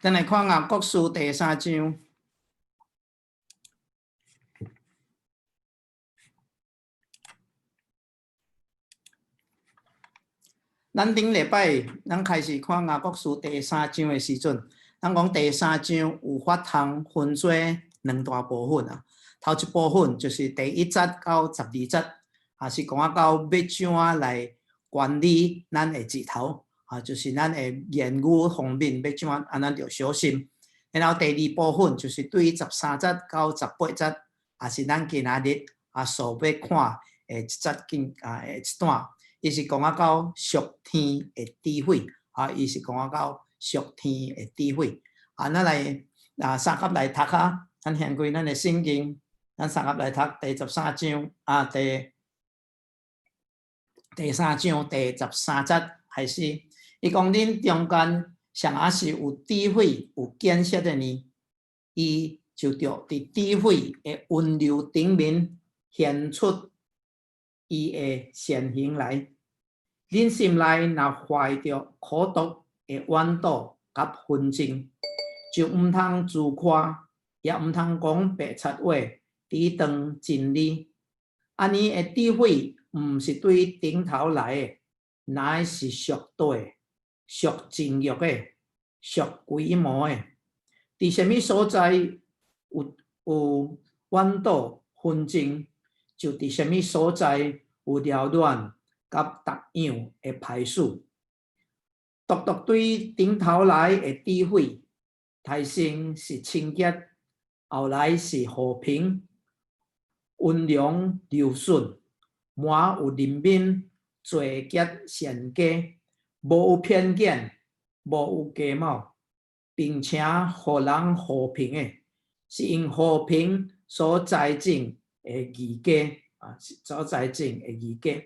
咱來看雅各書第三章。咱頂禮拜，咱開始看雅各書第三章的時陣，咱講第三章有法通分做兩大部分啊。頭一部分就是第一節到十二節，也是講到欲怎樣來管理咱的舌頭。啊，就是咱的言語方面欲怎樣，啊，咱著小心。然後第二部分就是對十三節到十八節，也是咱今仔日啊所欲看的一節經啊的一段，伊是講到屬天的智慧，啊，伊是講到屬天的智慧。啊，咱來啊相佮來讀啊，咱掀開咱的聖經，咱相佮來讀第十三章啊，第三章第十三節開始。伊講恁中間誰仔是有智慧、有見識的呢？伊就著佇智慧的溫柔頂面顯出伊的善行來。恁心內若懷著苦毒的怨妒佮紛爭，就毋通自誇，也毋通講白賊話，抵擋真理。按呢的智慧，毋是對頂頭來的，乃是屬地。屬情欲的，屬鬼魔的，佇啥物所在有怨妒紛爭，就佇啥物所在有繚亂佮毒藥的排序。獨獨對頂頭來的智慧，頭先是清潔，後來是和平、溫良柔順，滿有憐憫，做結善果。無有偏見，無有計謀，並且予人和平的，是用和平所栽種的義果啊，所栽種的義果。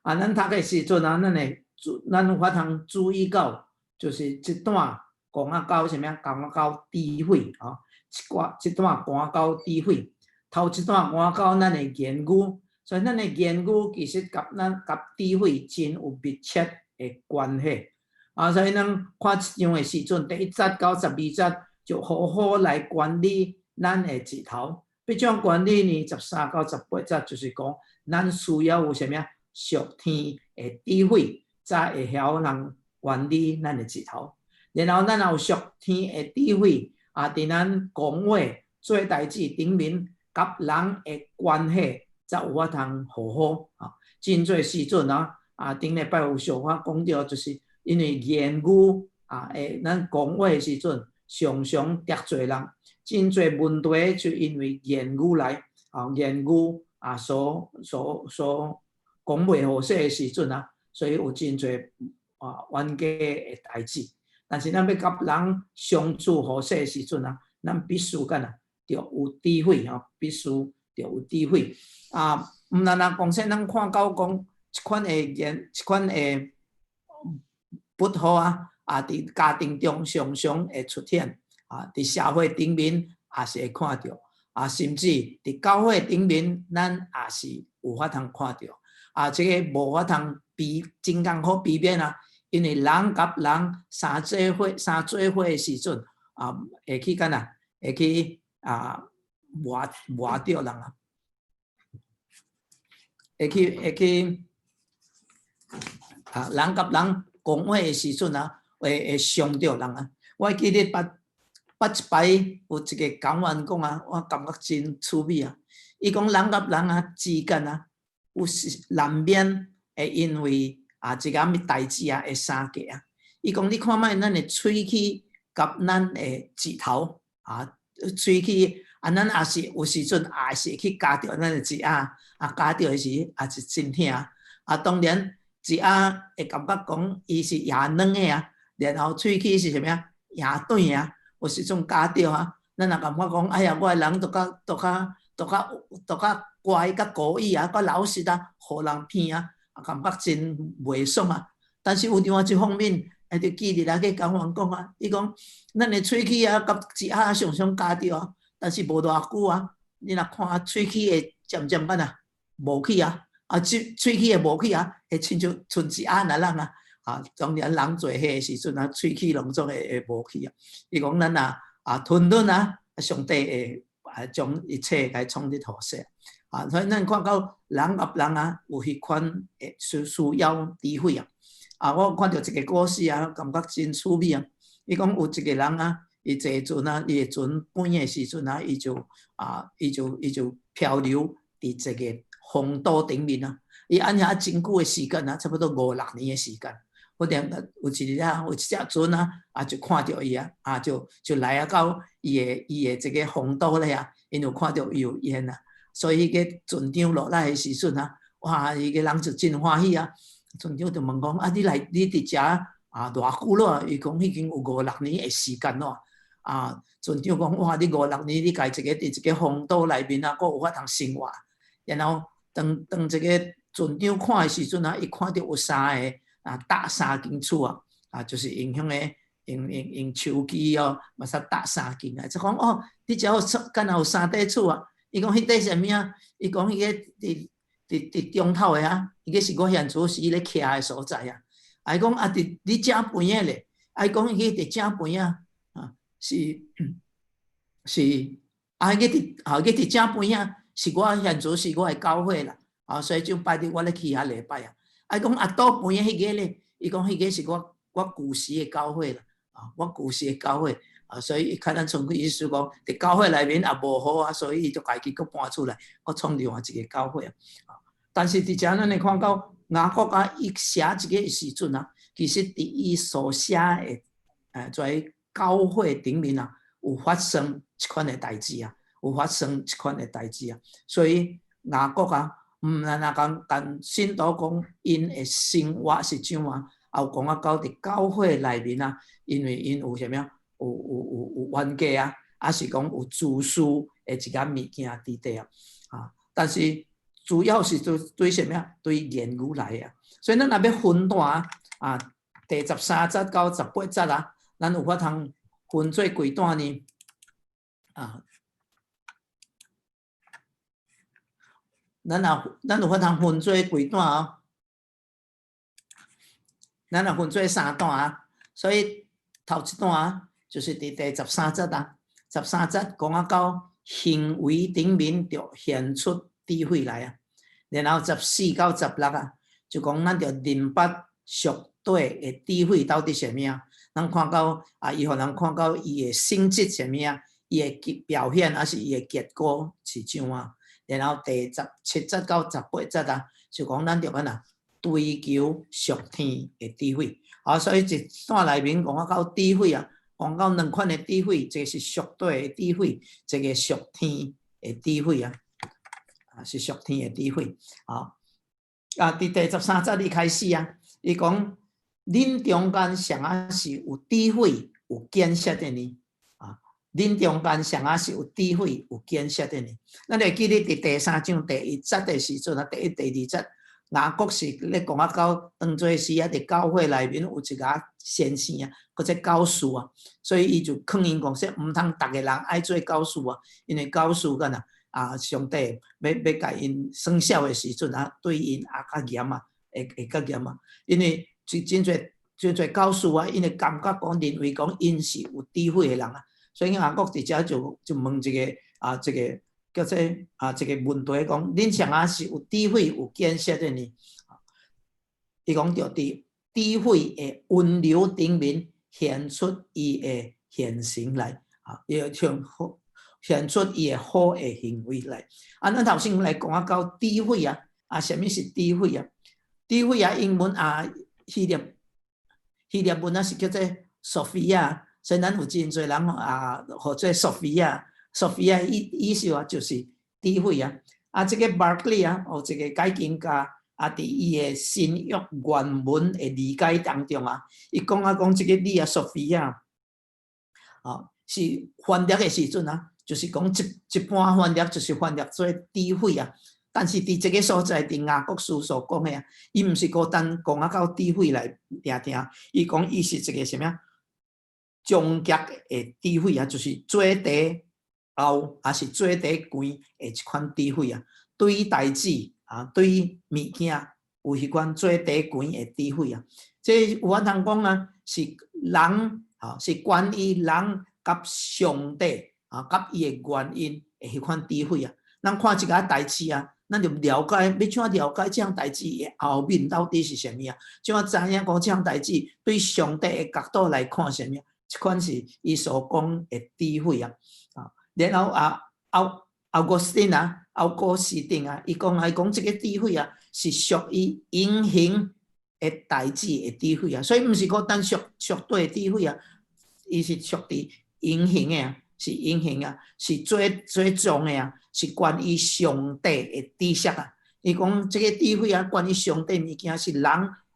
啊，咱讀的時陣啊，咱會注，咱有法通注意到，就是這段講啊到啥物啊？講啊到智慧啊，這寡這段講到智慧，頭一段講到咱的言語，所以咱的言語其實佮咱佮智慧真有密切的關係啊，所以咱看這章的時陣，第一節到十二節就好好來管理咱的舌頭。欲怎管理呢？十三到十八節就是講，咱需要有啥物啊？屬天的智慧，才會曉人管理咱的舌頭。然後咱若有屬天的智慧，啊，佇咱講話、做代誌頂面，佮人的關係才有法通和好啊。真濟時陣啊。啊，頂禮拜有小可講著，就是因為言語啊，會咱講話的時陣，常常得罪人，真濟問題就因為言語來，啊，言語啊所所所講袂好勢的時陣啊，所以有真濟啊冤家的代誌。但是咱欲佮人相處和勢的時陣啊，咱必須干啊，著有智慧吼，必須著有智慧。啊，毋但若講說咱看到講。這款的言，這款的不和啊，啊，佇家庭中常常會出現，啊，佇社會頂面也是會看著，啊，甚至佇教會頂面，咱也是有法通看著，啊，這个無法通避，真艱苦避免啊，因為人佮人相做伙，相做伙的時陣，啊，會去干啊，會去啊，磨磨著人啊，會去會去。啊，人佮人講話的時陣啊，會會傷著人啊。我記得捌捌一擺有一個講員講啊，我感覺真趣味啊。伊講人佮人啊之間啊，有時難免會因為啊一個物代誌啊會相過啊。伊講你看覓咱的喙齒佮咱的舌頭啊，喙齒啊，咱也是有時陣也是會去咬著咱的舌仔，啊咬著的時也是真疼啊。當然。舌仔會感覺講伊是誠軟的啊，然後喙齒是啥物啊？誠短啊，有時陣咬著啊，咱若感覺講，哎呀，我的人都較都較都較都較乖較古意啊，較老實啊，予人騙啊，感覺真袂爽啊。但是有另外一方面，會著記得來去講員講啊，伊講咱的喙齒啊，佮舌仔常常咬著啊，但是無偌久啊，你若看喙齒會漸漸按怎無去啊。啊，喙齒會無去啊，會親像賰舌仔按呢啊，啊，當然人坐伙的時陣啊，喙齒攏總會無去啊。伊講咱若啊吞忍啊，上帝會啊將一切共創得好勢啊。所以咱看到人佮人啊，有彼款會需要智慧啊。啊，我看著一个故事啊，感覺真趣味啊。伊講有一個人啊，伊坐船啊，伊的船轉的時陣啊，伊就漂流佇一個荒島頂面啊。伊按遐真久的時間啊，差不多五六年的時間。忽然有一日啊，有一隻船啊，啊就看著伊啊，啊就來啊到伊的這个荒島咧啊，𪜶有看著伊有煙啊，所以彼个船長落來的時陣啊，哇，彼个人就真歡喜啊。船長就問講：啊，你來你佇遮啊偌久咯？伊講已經有五六年的時間咯。啊，船長講：哇，你五六年你家一个佇這个荒島內面啊，閣有法通生活。然後當這個船長看的時陣啊，伊看著有三个啊搭三間厝啊，啊就是用彼个用樹枝哦，嘛煞搭三間啊。就講哦，你遮有敢若有三塊厝啊？伊講彼塊啥物啊？伊講彼個佇中頭的啊，彼個是我現厝時咧徛的所在啊。啊，伊講啊，佇你正邊的咧，啊，伊講彼個佇正邊啊，啊是啊，彼個佇啊，彼個佇正邊啊，是我現厝是我的教會啦。啊，所以就拜日我咧去遐禮拜啊。啊，伊講啊，倒邊的彼個咧，伊講彼個是我舊時的教會啦。啊，我舊時的教會啊，所以伊看咱從意思講，佇教會內面也無好啊，所以伊就家己閣搬出來，閣創另外一個教會啊。但是佇遮咱會看到雅各啊，伊寫這个時陣啊，其實佇伊所寫的在教會頂面啊，有發生這款的代誌啊，有發生這款的代誌啊，所以雅各啊，毋但若講共信徒講，𪜶的生活是怎啊，也有講啊到佇教會內面啊，因為𪜶有啥物啊，有冤家啊，抑是講有自私的一個物件佇底啊，啊，但是主要是對啥物啊？對言語來啊，所以咱若欲分段啊，第13節到18節啊，咱有法通分做幾段呢？啊，咱有法通分做幾段哦？咱若分做三段啊，所以頭一段啊，就是佇第十三節啊，十三節講啊到行為頂面就顯出智慧來啊，然後14到16啊，就講咱著認捌屬地的智慧到底啥物啊？咱看到啊，伊予人看到伊的性質啥物啊？伊的結表現抑是伊的結果是怎啊？然後第17節到18節啊，就講咱著按怎追求屬天的智慧。啊，所以一段內面講啊到智慧啊，講到兩款的智慧，一个是屬地的智慧，一个屬天的智慧啊，啊是屬天的智慧。啊，啊，佇第13節伊開始啊，伊講恁中間誰仔是有智慧、有見識的呢？啊，恁中間誰仔是有智慧、有見識的呢？咱會記得佇第三章第一節的時陣啊，第一、第二節，雅各是咧講啊到當做時啊，佇教會內面有一个先生啊，或者教師啊，所以伊就勸𪜶講說，毋通逐个人愛做教師啊，因為教師敢若啊，上帝欲共𪜶耍痟的時陣啊，對𪜶也較嚴啊，會較嚴啊，因為真濟真濟教師啊，𪜶會感覺講認為講𪜶是有智慧的人啊，所以雅各佇遮就問一个啊，這個叫做啊，這個問題講，恁誰仔是有智慧、有見識的呢？伊講著佇智慧的溫柔頂面顯出伊的現行來，啊，伊像好顯出伊的好的行為來。啊，咱頭先來講啊，到智慧啊，啊，啥物是智慧啊？智慧啊，英文啊，希臘文啊是叫做 Sophia，所以咱有真濟人啊，號做 Sophia。Sophia 意思啊，就是智慧啊。啊，這个 Barclay 啊，有一个解經家啊，佇伊的新約原文的理解當中啊，伊講啊講這个字啊，Sophia 啊，是翻譯的時陣啊，就是講一般翻譯就是翻譯做智慧啊。但是佇這个所在，佇雅各書所講的啊，伊毋是孤單講啊到智慧來定定，伊講伊是一个啥物啊？終極的智慧啊，就是做地後，抑是做地懸的一款智慧啊，對代誌啊，對物件。有彼款做底懸的智慧啊。這有法通講啊，是人啊，是關於人佮上帝啊，佮伊的原因的彼款智慧啊。咱看這个代誌啊，咱就了解，欲怎了解這項代誌的後面到底是啥物啊？怎樣知影講這項代誌對上帝的角度來看啥物？這款是伊所講的智慧啊！啊，然後啊，奧古斯丁啊，奧古斯丁啊，伊講啊，伊講這個智慧啊，是屬於隱形的代誌的智慧啊，所以毋是講單屬屬對的智慧啊，伊是屬佇隱形的啊，是隱形啊，是最最重的啊，是關於上帝的知識啊。伊講這個智慧啊，關於上帝物件是人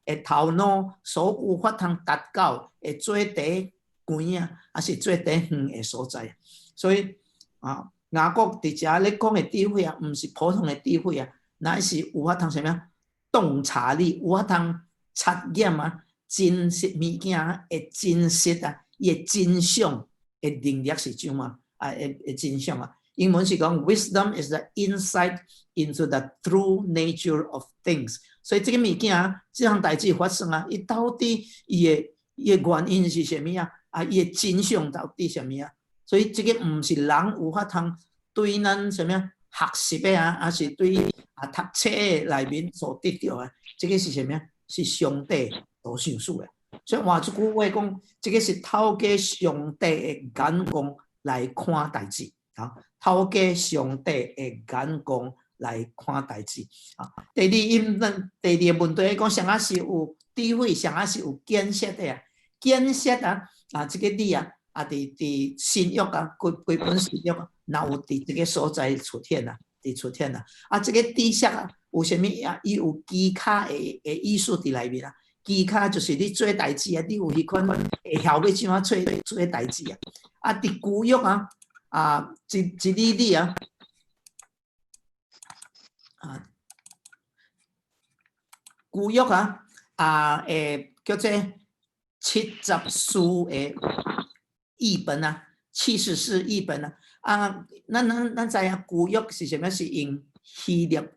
的頭腦所有法通達到的最底懸啊，抑是最底遠的所在。所以啊，雅各佇遮咧講的智慧啊，毋是普通的智慧啊，乃是有法通啥物啊？洞察力，有法通察驗啊，真實物件的真實啊，伊的真相的能力是怎啊？啊，的真相啊。英文是講 wisdom is the insight into the true nature of things。所以這个物件，這項代誌發生啊，伊到底伊的原因是啥物啊？啊，伊的真相到底啥物啊？所以這个毋是人有法通對咱啥物啊學習的啊，抑是對啊讀冊的內面所得著的，這个是啥物啊？是上帝所賞賜的。所以換一句話講，這个是透過上帝的眼光來看代誌啊，透過上帝的眼光來看代誌啊。第二，因咱第二个問題講，啥仔是有智慧，啥仔是有見識的啊？見識啊，啊，這个字啊，啊，佇新約啊，規規本新約啊，若有佇這个所在出現啊，佇出現啊。啊，這个知識啊，有啥物啊？伊有技巧的意思佇內面啊。技巧就是你做代誌啊，你有彼款會曉欲怎仔做做代誌啊。啊，佇舊約啊，啊，一例例啊，啊，舊約啊，啊，叫做七十士的譯本啊，七十士譯本啊，啊，咱知影舊約是啥物？是用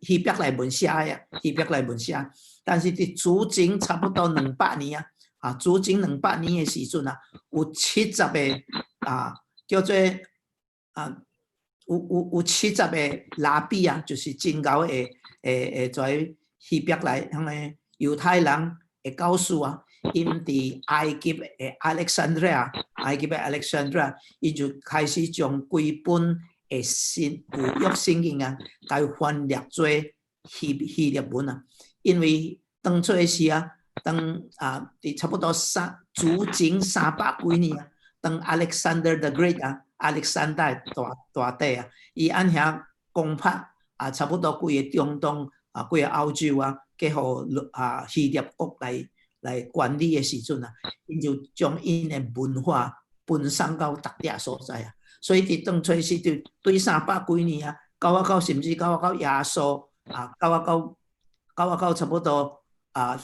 希伯來文寫的啊，希伯來文寫。但是佇主前差不多兩百年啊，啊，主前兩百年的時陣啊，有七十個啊，叫做啊，有七十個拉比啊，就是真𠢕的在希伯來彼个猶太人的教師啊，𪜶佇埃及的亞歷山大，埃及的亞歷山大，伊就開始將規本的新舊約聖經啊，共翻譯做希臘文啊。因為當初的時啊，當啊，佇差不多主前三百幾年啊，當 Alexander the Great 啊，亞歷山大大帝啊，伊按遐攻破啊，差不多規个中東啊，規个歐洲啊，給予啊希臘國來管理的時陣啊，𪜶就將𪜶的文化分送到逐塊所在啊。所以佇當初時就對三百幾年啊，到啊到甚至到啊到耶穌啊，到啊到差不多啊，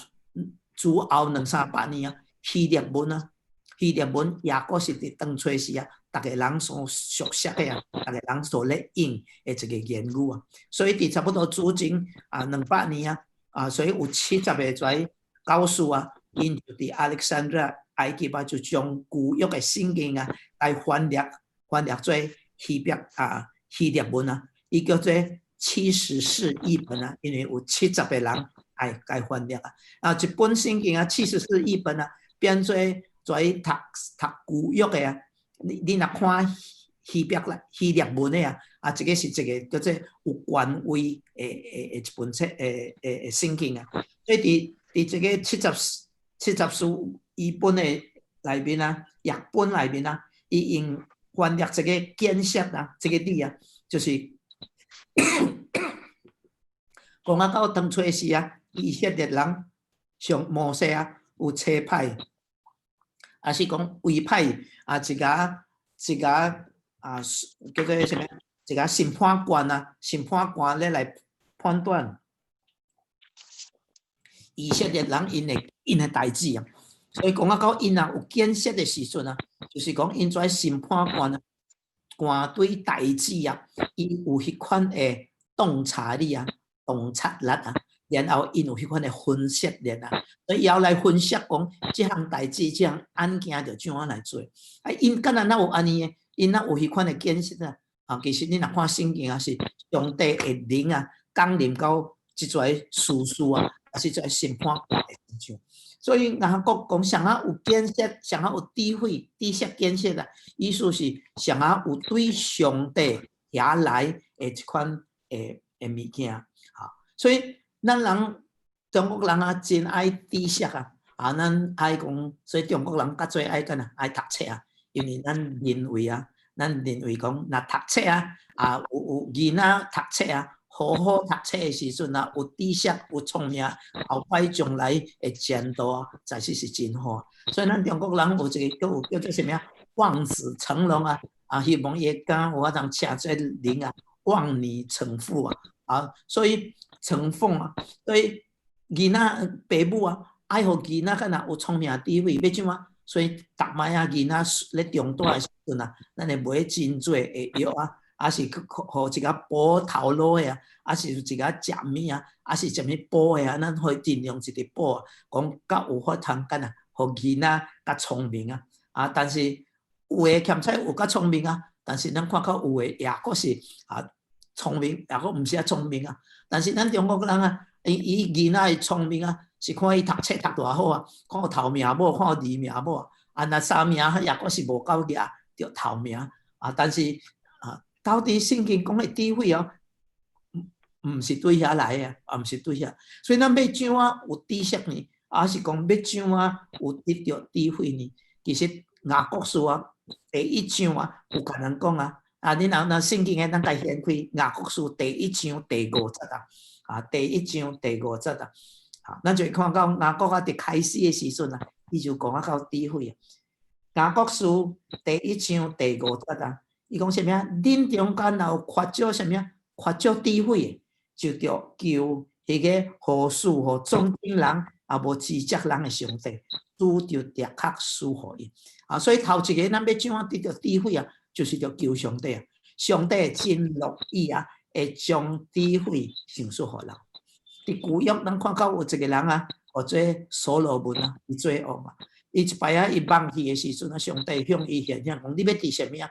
主後兩三百年啊，希臘文啊，希臘文也閣是佇當初時啊，逐个人所熟悉的啊，逐个人所咧用的一个言語啊。所以佇差不多主前啊兩百年啊，啊，所以有七十个跩教師啊，𪜶就佇亞歷山大埃及啊，就將舊約的聖經啊，來翻譯做希臘文啊，伊叫做七十士譯本啊，因為有七十個人愛共翻譯啊。啊，一本聖經啊，七十士譯本啊，變做做讀舊約的啊。你若看希臘文的啊，啊，這个是一個叫做有權威的一本冊的聖經啊。所以佇這个七十士譯本的內面啊，譯本內面啊，伊用翻譯這个見識啊，這个字啊，就是講啊到當初時啊，以色列人上摩西啊，有差派，抑是講委派啊，一个啊，叫做啥物？一个審判官啊，審判官咧來判斷以色列人𪜶的代誌啊。所以講啊，到𪜶啊有見識的時陣啊，就是講𪜶做審判官啊，官對代誌啊，伊有彼款的洞察力啊，洞察力啊，然後𪜶有彼款的分析力啊，所以會曉來分析講這項代誌、這項案件著怎樣來做。啊，𪜶敢若哪有按呢的？𪜶哪有彼款的見識啊？啊，其實你若看聖經啊，是上帝的靈啊，降臨到這逝士師啊，抑是這審判官的身上。所以雅各講，啥人有見識，啥人有智慧、知識見識啊，意思是啥人有對上帝遐來的這款的物件。啊，所以咱人中國人啊，真愛知識啊！啊，咱愛講，所以中國人較濟愛干啊，愛讀冊啊，因為咱認為啊，咱認為講，若讀冊啊，啊有囡仔讀冊啊，好好讀冊的時陣啊，有知識、有聰明，後擺將來的前途啊，實在是真好。所以咱中國人有一個叫叫做啥物啊？望子成龍啊！啊，希望伊囝有法通請這人啊，望女成鳳啊！啊，所以成鳳啊，所以囡仔爸母啊，愛予囡仔敢若有聰明智慧，欲怎啊？所以逐擺啊，囡仔咧長大的時陣啊，咱會買真濟的藥啊，抑是去予一個補頭腦的啊，抑是一個食物啊，抑是啥物補的啊，咱會盡量一直補，講較有法通敢若予囡仔較聰明啊！啊，但是有的欠菜有較聰明啊，但是咱看到有的也閣是啊聰明，也閣毋是遐聰明啊。但是咱中國人啊，伊伊囡仔的聰明啊，是看伊讀冊讀偌好啊，看有頭名無，看有二名無啊，若三名也閣是無夠額，著頭名啊。但是啊，到底聖經講的智慧哦，毋是對遐來的啊，毋是對遐。所以咱欲怎啊有知識呢？抑是講欲怎啊有得著智慧呢？其實雅各書啊，第一章啊，有共咱講啊，啊，你若若聖經的，咱共掀開雅各書第一章第五節啊，啊，第一章第五節啊，啊，咱就會看到雅各啊，佇開始的時陣啊，伊就講啊到智慧啊。雅各書第一章第五節啊，伊講啥物啊？恁中間若有缺少啥物啊？缺少智慧的，就著求彼個予賜予眾人，也無指責人的上帝，主就的確賜予伊。啊，所以頭一個咱欲怎樣得著智慧啊？就是著求上帝啊！上帝真樂意啊，會將智慧賞賜予人。佇舊約，咱看到有一個人啊，號做所羅門啊，伊做王啊。伊一擺啊，伊夢去的時陣啊，上帝向伊顯現，講你欲得啥物啊？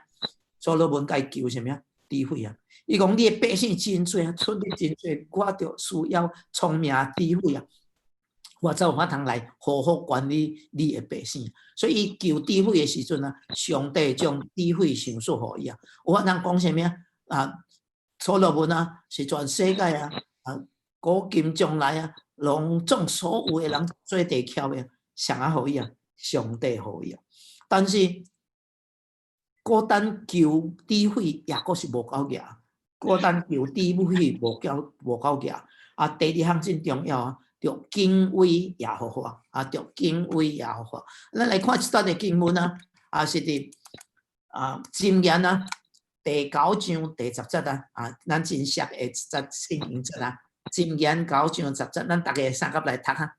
所羅門共伊求啥物啊？智慧啊！伊講你的百姓真濟啊，出入真濟，我著需要聰明智慧啊！我才有法通來好好管理你的百姓。所以伊求智慧的時陣啊，上帝將智慧賞賜予伊啊。有法通講啥物啊？啊，所羅門啊，是全世界啊，啊，古今將來啊，攏總所有的人做地巧的，誰啊予伊啊？上帝予伊啊。但是，孤單求智慧也閣是無夠額，孤單求智慧無夠額。啊，第二項真重要啊，著敬畏耶和華啊，著敬畏耶和華。咱來看這段的經文啊，啊是佇啊箴言啊第九章第十節啊，啊，咱真熟的一節聖經節啊，箴言九章十節，咱逐家相佮來讀啊。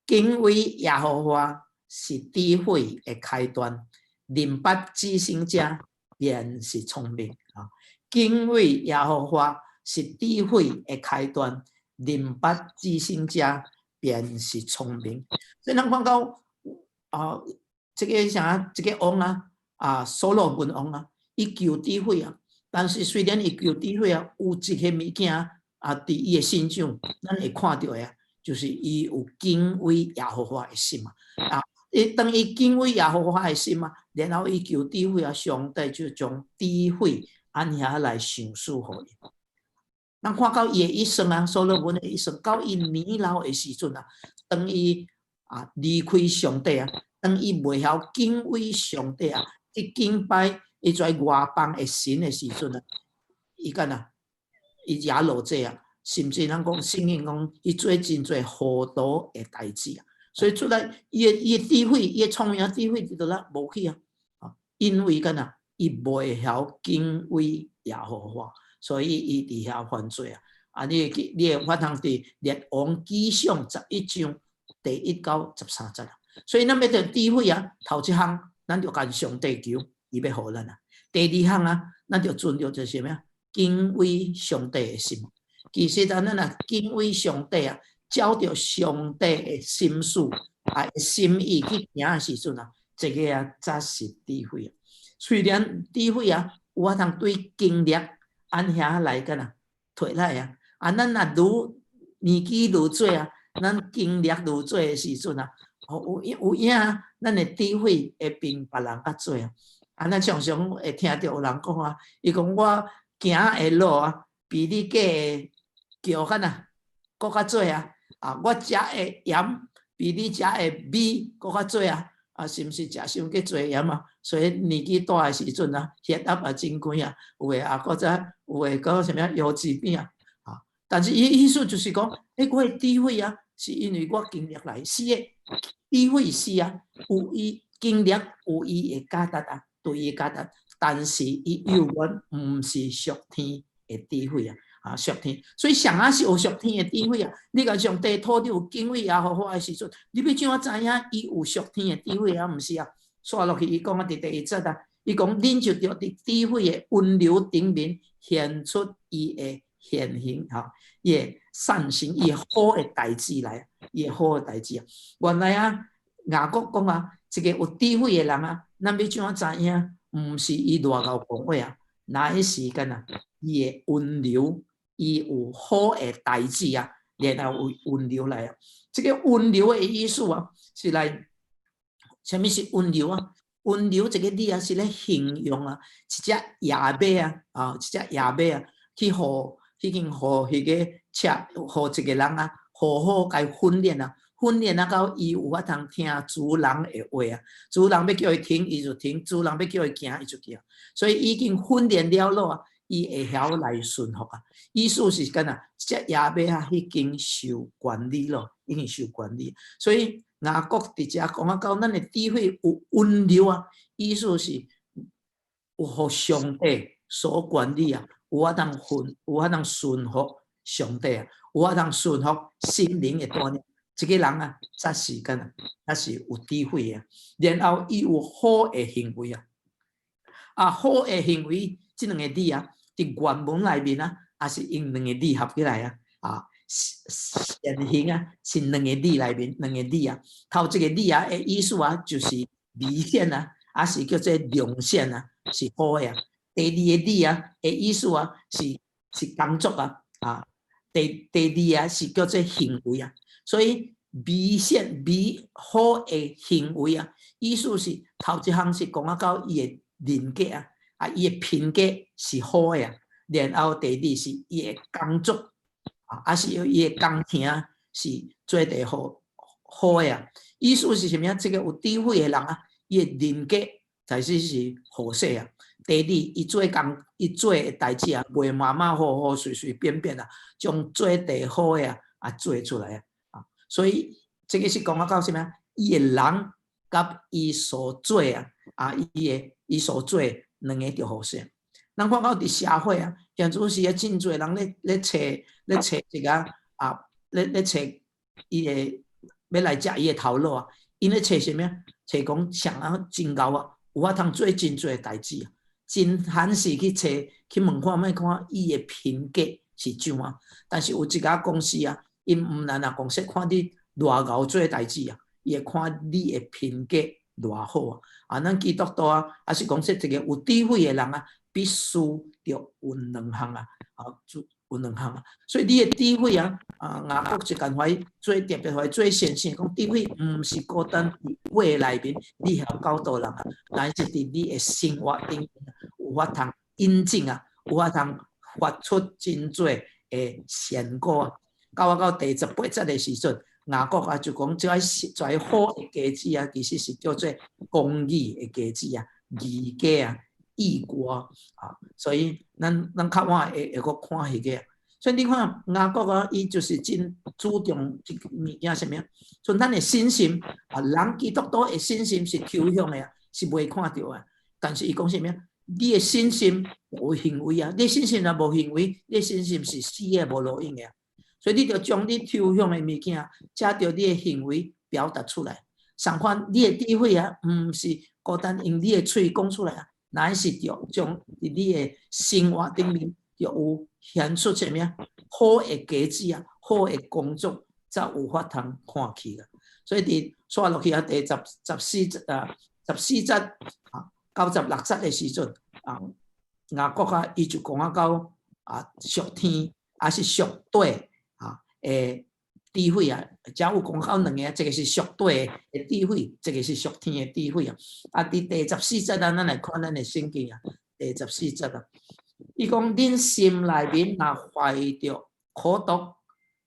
敬畏耶和華是智慧的開端，明白至聖者便是聰明啊。敬畏耶和華是智慧的開端，明白至聖者便是聰明。所以咱看到啊，這個啥，這個王啊，啊，所羅門王啊，伊求智慧啊，但是雖然伊求智慧啊，有一個物件啊，佇伊的身上，咱會看著的啊，就是伊有敬畏耶和華的心啊。啊，伊當伊敬畏耶和華的心啊，然後伊求智慧啊，上帝就將智慧按遐來賞賜予伊。咱看到伊的一生啊，所羅門的一生，到伊年老的時陣啊，當伊啊離開上帝啊，當伊袂曉敬畏上帝啊，去敬拜伊跩外邦的神的時陣啊，伊敢若伊也落這啊，甚至咱講聖經講，伊做真濟糊塗的代誌啊，所以出來伊的智慧，伊的聰明智慧就啦無去啊，啊，因為敢若伊袂曉敬畏耶和華。所以伊佇遐犯罪啊！啊，你會記，你會發通佇列王紀上11章第1到13節啊。所以咱欲得智慧啊，頭一項咱就共上帝求，伊欲予咱啊。第二項啊，咱就存著就是啥物啊？敬畏上帝的心。其實啊，咱若敬畏上帝啊，照著上帝的心思啊、心意去行的時陣啊，這个啊才是智慧啊。雖然智慧啊，有法通對經歷按遐來干啊，提來啊。啊，咱若愈年紀愈濟啊，咱經歷愈濟的時陣啊，有有影啊，咱的智慧會比別人較濟啊。啊，咱常常會聽著有人講啊，伊講我行的路啊，比你架的橋較呐，閣較濟啊。啊，我食的鹽比你食的米閣較濟啊。啊，是毋是食傷過濟鹽啊？所以年紀大的時陣啊，血壓也真懸啊，有的啊，閣再有的閣啥物腰椎病啊。啊，但是伊意思就是講，欸，我的智慧啊，是因為我經歷來，是的，智慧是啊，有伊經歷有伊的價值啊，對伊價值，但是伊永遠毋是屬天的智慧啊，啊，屬天，所以啥仔是有屬天的智慧啊？你共上帝土地有敬畏耶和華的時陣，你欲怎啊知影伊有屬天的智慧啊？毋是啊？煞落去伊講啊，佇第一節啊，伊講恁就著佇智慧的溫柔頂面顯出伊的善行，吼，伊的善行，伊好的代誌來，伊的好的代誌啊。原來啊，雅各講啊，一个有智慧的人啊，咱欲怎啊知影？毋是伊偌𠢕講話啊，乃是干啊，伊的溫柔，伊有好的代誌啊，然後有溫柔來啊。這个溫柔的意思啊，是來，啥物是溫柔啊？溫柔這个字啊，是咧形容啊，一隻野馬啊，啊，一隻野馬啊，去予已經予彼个車，予一个人啊，好好共伊訓練啊，訓練啊到伊有法通聽主人的話啊，主人欲叫伊停，伊就停；主人欲叫伊行，伊就行。所以已經訓練了囉啊，伊會曉來順服啊。意思是干啊，這隻野馬啊已經受管理咯，已經受管理。所以雅各佇遮講啊，到咱的智慧有溫柔啊，意思是有予上帝所管理啊，有法通順，有法通順服上帝啊，有法通順服聖靈的帶領。這个人啊，才是干啊，才是有智慧啊。然後伊有好的行為啊，啊，好的行為這兩个字啊，佇原文內面啊，也是用兩个字合起來啊，啊，善行啊，是兩个字內面兩个字啊，頭一个字啊的意思啊，就是美善啊，抑是叫做良善啊，是好的啊。第二个字啊的意思啊，是工作啊，啊，第二啊是叫做行為啊，所以美善美好的行為啊，意思是頭一項是講啊到伊的人格啊，啊，伊的品格是好的啊，然後第二是伊的工作啊，抑是伊的工程是做得好好的啊。意思是啥物啊？這个有智慧的人啊，伊的人格其實是好勢啊。第二，伊做工，伊做的代誌啊，袂馬馬虎虎、隨隨便便啊，將做得好的啊，啊做出來啊。啊，所以這个是講啊到啥物啊？伊的人佮伊所做啊，啊，伊的伊所做兩个著好勢。咱看到佇社會啊，現陣時啊，真濟人咧揣咧揣一个啊，咧揣伊的欲來食伊的頭路啊，𪜶咧揣啥物啊？揣講啥人真𠢕啊，有法通做真濟代誌啊。真罕是去揣去問看覓看伊的品格是怎啊？但是有一家公司啊，𪜶毋但若講說看你偌𠢕做代誌啊，伊會看你的品格偌好啊。啊，咱基督徒啊，抑是講說一个有智慧的人啊，必須著有兩項啊，啊，有兩項啊。所以你的智慧啊，啊，雅各一共予做特別予做先生講，智慧毋是孤單佇話內面你曉教導人啊，但是佇你的生活頂有法通引證啊，有法通發出真濟的善果啊。到我到第18節的時陣，雅各啊就講這個這好的果子啊，其實是叫做公義的果子啊，義果啊，義果啊。所以咱較晚會閣看彼个。所以你看雅各啊，伊就是真注重這个物件啥物啊？像咱的信心啊，人基督徒的信心是抽象的啊，是袂看著的。但是伊講啥物啊？你的信心有行為啊，你信心若無行為，你的信心是死的無路用的啊。所以你著將你抽象的物件，藉著你的行為表達出來。相款，你的智慧啊，毋是孤單用你的喙講出來啊，乃是著將佇你的生活頂面，著有顯出啥物啊？好的果子啊，好的工作才有法通看去啊。所以佇煞落去啊，第十四節啊，十四節啊到十六節的時陣啊，雅各啊，伊就講啊到啊屬天抑是屬地啊的智慧啊，遮有講到兩個，一個是屬地的智慧，一個是屬天的智慧啊。啊，佇第十四節啊，咱來看咱的聖經啊，第十四節啊，伊講恁心內面若懷著苦毒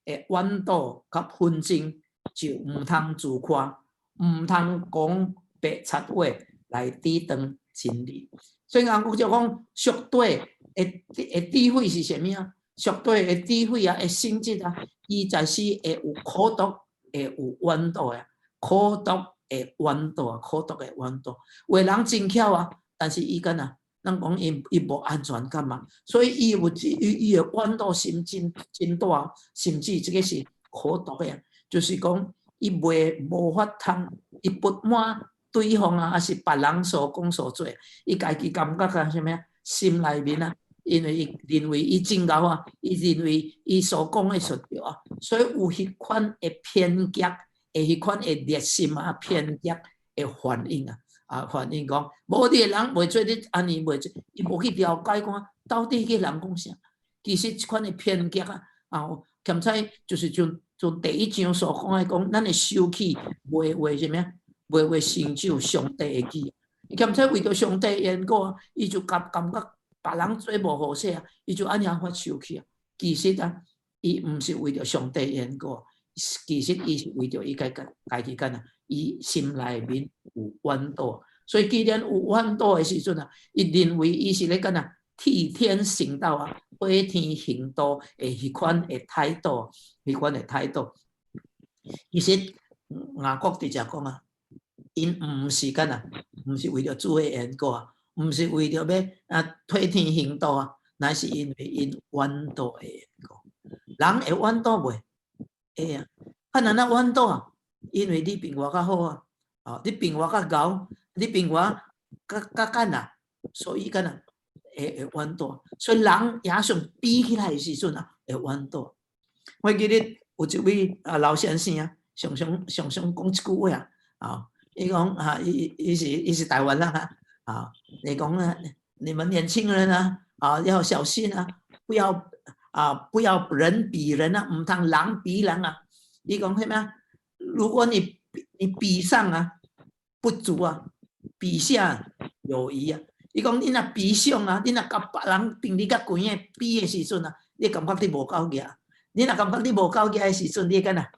的怨妒佮紛爭，就毋通自誇，毋通講白賊話來抵擋真理。所以雅各就講屬地的智慧是啥物啊？屬地的智慧啊，的性質啊，伊就是會有苦毒，會有怨妒啊，苦毒會怨妒啊，苦毒會怨妒。有的人真巧啊，但是伊敢若，咱講伊無安全感嘛，所以伊有伊伊的怨妒心真真大，甚至這個是苦毒的，就是講伊袂無法通，伊不滿對方啊，抑是別人所講所做，伊家己感覺啊啥物啊，心內面啊，因為伊認為伊真𠢕啊，伊認為伊所講的是對啊，所以有彼款的偏激，的彼款的熱心啊，偏激的反應啊，啊反應講，無你的人袂做你按呢袂做，伊無去了解講到底彼個人講啥，其實這款的偏激啊，啊，兼且就是像像第一章所講的講，咱的受氣袂為啥物啊？袂為成就上帝的義，兼且為著上帝的緣故啊，伊就感覺別人做無好勢啊，伊就按呢發受氣啊。其實啊，伊毋是為著上帝緣故，其實伊是為著伊家己干啊，伊心內面有怨妒，所以既然有怨妒的時陣啊，伊認為伊是咧干啊替天行道啊，替天行道的彼款的態度，彼款的態度。其實雅各佇遮講啊，𪜶毋是干啊，毋是為著主的緣故啊，毋是為著欲啊替天行道啊，乃是因為𪜶怨妒的緣故。人會怨妒袂？會啊，啊若哪怨妒啊？因為你比我較好啊，哦，你比我較𠢕，你比我較較幹啊，所以干啊會怨妒。所以人也想比起來的時陣啊，會怨妒。我記得有一位啊老先生啊，常常常常講一句話啊，啊，伊講啊，伊是台灣人啊，啊，你講啊，你們年輕人啊，啊要小心啊，不要啊不要人比人啊，毋通人比人啊。伊講啥物啊？如果你比上啊不足啊，比下有餘啊。伊講你若比上啊，你若佮別人比你較懸的比的時陣啊，你感覺你無夠額。你若感覺你無夠額的時陣，你會干哪？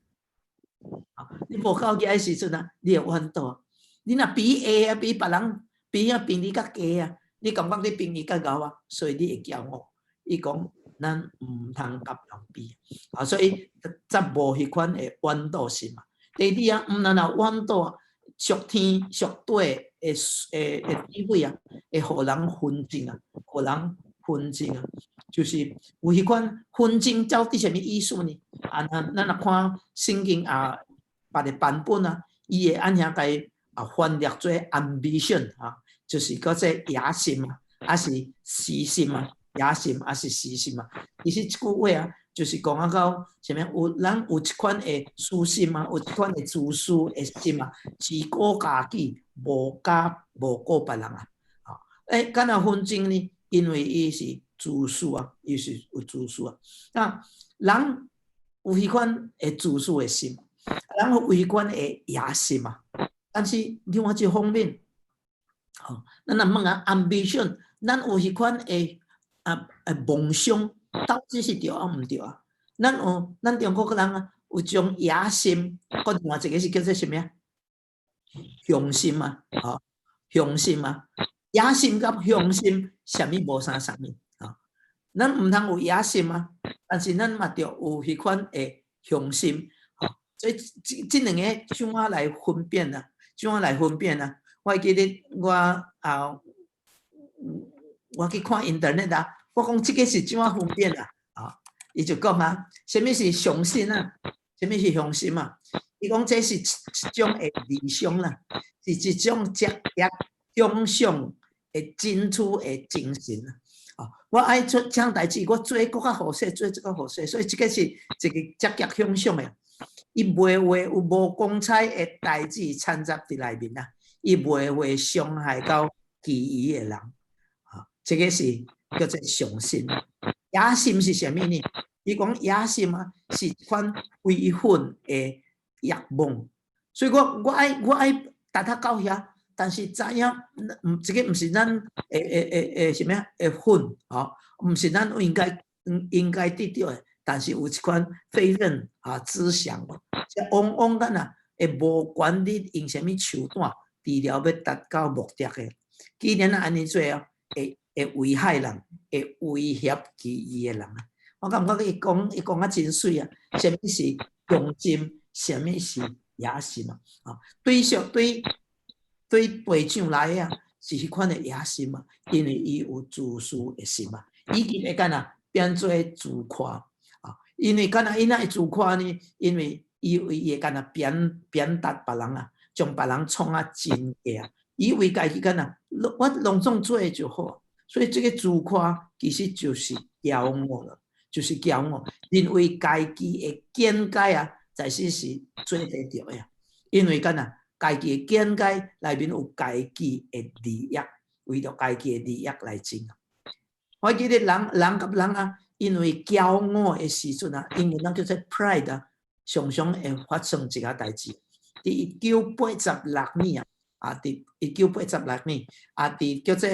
你無夠額的時陣啊，你會怨妒。你若比下啊，比別人比啊，比你較低啊，你感覺你比伊較𠢕啊，所以你會驕傲。伊講咱毋通佮人比啊，所以才無彼款的怨妒心嘛。第二啊，毋但若怨妒，屬天屬地的的智慧啊，會予人紛爭啊，予人紛爭啊，就是有彼款紛爭，到底啥物意思呢？啊，咱若看聖經啊，別个版本啊，伊會按呢共啊翻譯做 ambition 啊，就是叫做野心啊，抑是私心啊，野心抑是私心啊。其實這句話啊，就是講啊到啥物？有人有一款的私心啊，有一款的自私的心啊，只顧家己，無顧別人啊。欸，敢若紛爭呢？因為伊是自私啊，伊是有自私啊。那人有彼款的自私的心，人有彼款的野心啊。但是另外一方面，吼，咱若問啊，ambition，咱有彼款的啊夢想，到底是對抑毋對啊？咱有咱中國人啊，有將野心，閣另外一個是叫做啥物啊？雄心啊，吼，雄心啊，野心佮雄心，啥物無相仝啊？咱毋通有野心啊，但是咱嘛著有彼款的雄心，吼，所以這兩个怎啊來分辨啊？怎啊來分辨啊？我會記得我啊，我去看 internet 啊，我講這个是怎啊分辨啊？啊，伊就講啊，啥物是雄心啊？啥物是雄心啊？伊講這是一種的理想啦，是一種執著想像的會爭取的精神啊！我愛做這項代誌，我做閣較好勢，做這個好勢，所以這個是一個積極向上的。伊袂會有無光彩的代誌摻雜佇內面啊！伊袂會傷害到其餘的人啊！這個是叫做雄心。野心是啥物呢？伊講野心啊，是一款非分的欲望。所以我愛達到遐，但是知影，毋這個毋是咱會啥物啊？會分吼，毋是咱應該得著的。但是有一款非分啊思想，這往往咱啊會無管你用啥物手段，除了欲達到目的的。既然按呢做哦，會危害人，會威脅其餘的人啊。我感覺伊講啊真媠啊！啥物是雄心？啥物是野心啊？啊，對上對對隊長來啊，是彼款的野心啊，因為伊有自私的心啊，以及會干啊變做自誇啊，因為敢若伊若會自誇呢？因為伊為伊會干若貶貶達別人啊，將別人創啊真低啊，以為家己敢若我攏總做就好，所以這個自誇其實就是驕傲了，就是驕傲，認為家己的見解啊，在實是做得著的啊，因為敢若家己的見解內面有家己的利益，為著家己的利益來爭。我記得人人佮人啊，因為驕傲的時陣啊，英文咱叫做 pride 啊，常常會發生一個代誌。佇1986年啊，啊，佇一九八十六年啊，佇叫做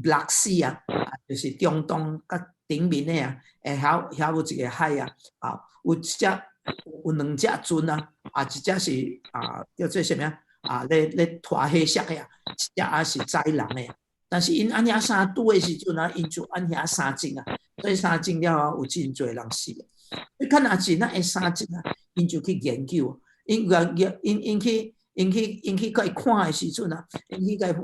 Black Sea 啊，就是中東佮頂面的啊，會遐遐有一個海啊，啊，有一隻有兩隻船啊，啊，一隻是啊叫做啥物啊？啊，咧拖貨箱的啊，一隻啊是載人的。但是𪜶按遐相拄的時陣啊，𪜶就按遐相爭啊，所以相爭了後有真濟人死。你看若是咱會相爭啊，𪜶就去研究，𪜶研究，𪜶去共伊看的時陣啊，𪜶去共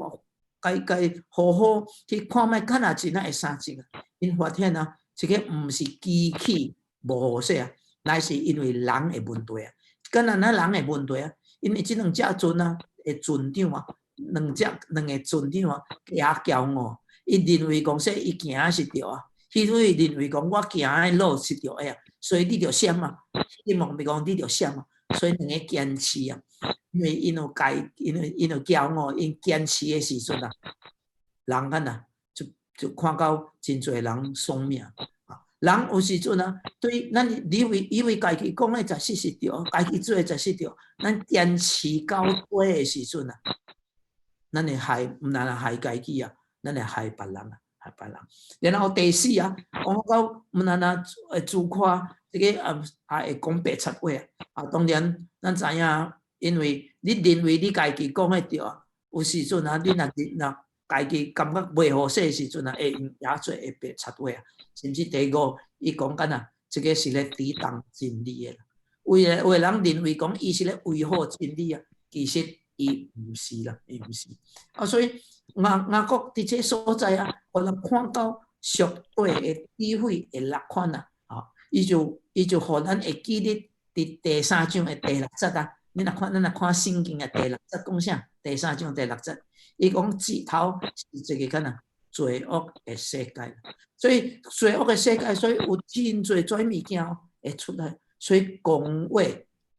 共好好去看覓，敢若是咱會相爭啊。𪜶發現啊，這個毋是機器無好勢啊，乃是因為人的問題啊。敢若咱人的問題啊，因為這兩隻船啊，的船長啊，兩隻兩個船長啊，也驕傲，伊認為講說伊行的是對啊，彼位認為講我行的路是對的啊，所以你著閃啊，伊望咪講你著閃啊，所以兩個堅持啊，因為𪜶有家，因為𪜶有驕傲，𪜶堅持的時陣啊，人敢若就看到真濟人喪命啊。人有時陣啊，對咱以為以為家己講的實是對，家己做的實是對，咱堅持到底的時陣啊，咱會害，毋但害家己啊，咱會害別人啊，害別人。然後第四啊，講到毋但會自誇，這個啊啊會講白賊話啊。啊，當然咱知影，因為你認為你家己講的對啊，有時陣啊，你若若家己感覺袂好勢的時陣啊，會用也做會白賊話啊。甚至第五，伊講緊啊，這個是咧抵擋真理的。有的有的人認為講伊是咧維護真理啊，其實伊毋是啦，伊毋是。啊，所以雅各佇這所在啊，予人看到屬地的智慧的六款啊，啊，伊就予咱會記得佇第三章的第六節啊。你若看，咱若看聖經的第六節講啥？第三章第六節，伊講指頭是一個敢若罪惡的世界，所以罪惡的世界，所以有真濟跩物件會出來，所以講話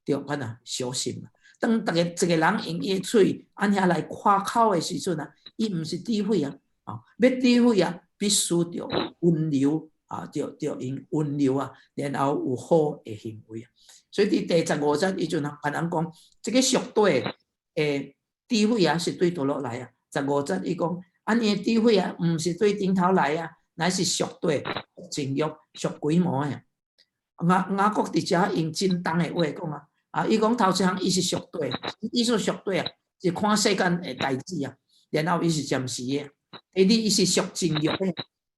著敢若小心。當逐個一個人用伊的喙按遐來誇口的時陣啊，伊毋是智慧啊，啊，欲智慧啊，必須著溫柔啊，著著用溫柔啊，然後有好的行為啊。所以佇第十五節，伊就共人講，這個屬地的智慧啊，是對佗落來啊。十五節伊講，按呢的智慧啊，毋是對頂頭來啊，乃是屬地情慾、屬鬼魔的。雅各佇遮用真重的話講啊，啊，伊講頭一項伊是屬地，伊說屬地啊，是看世間的代誌啊，然後伊是暫時的。第二，伊是屬情慾的，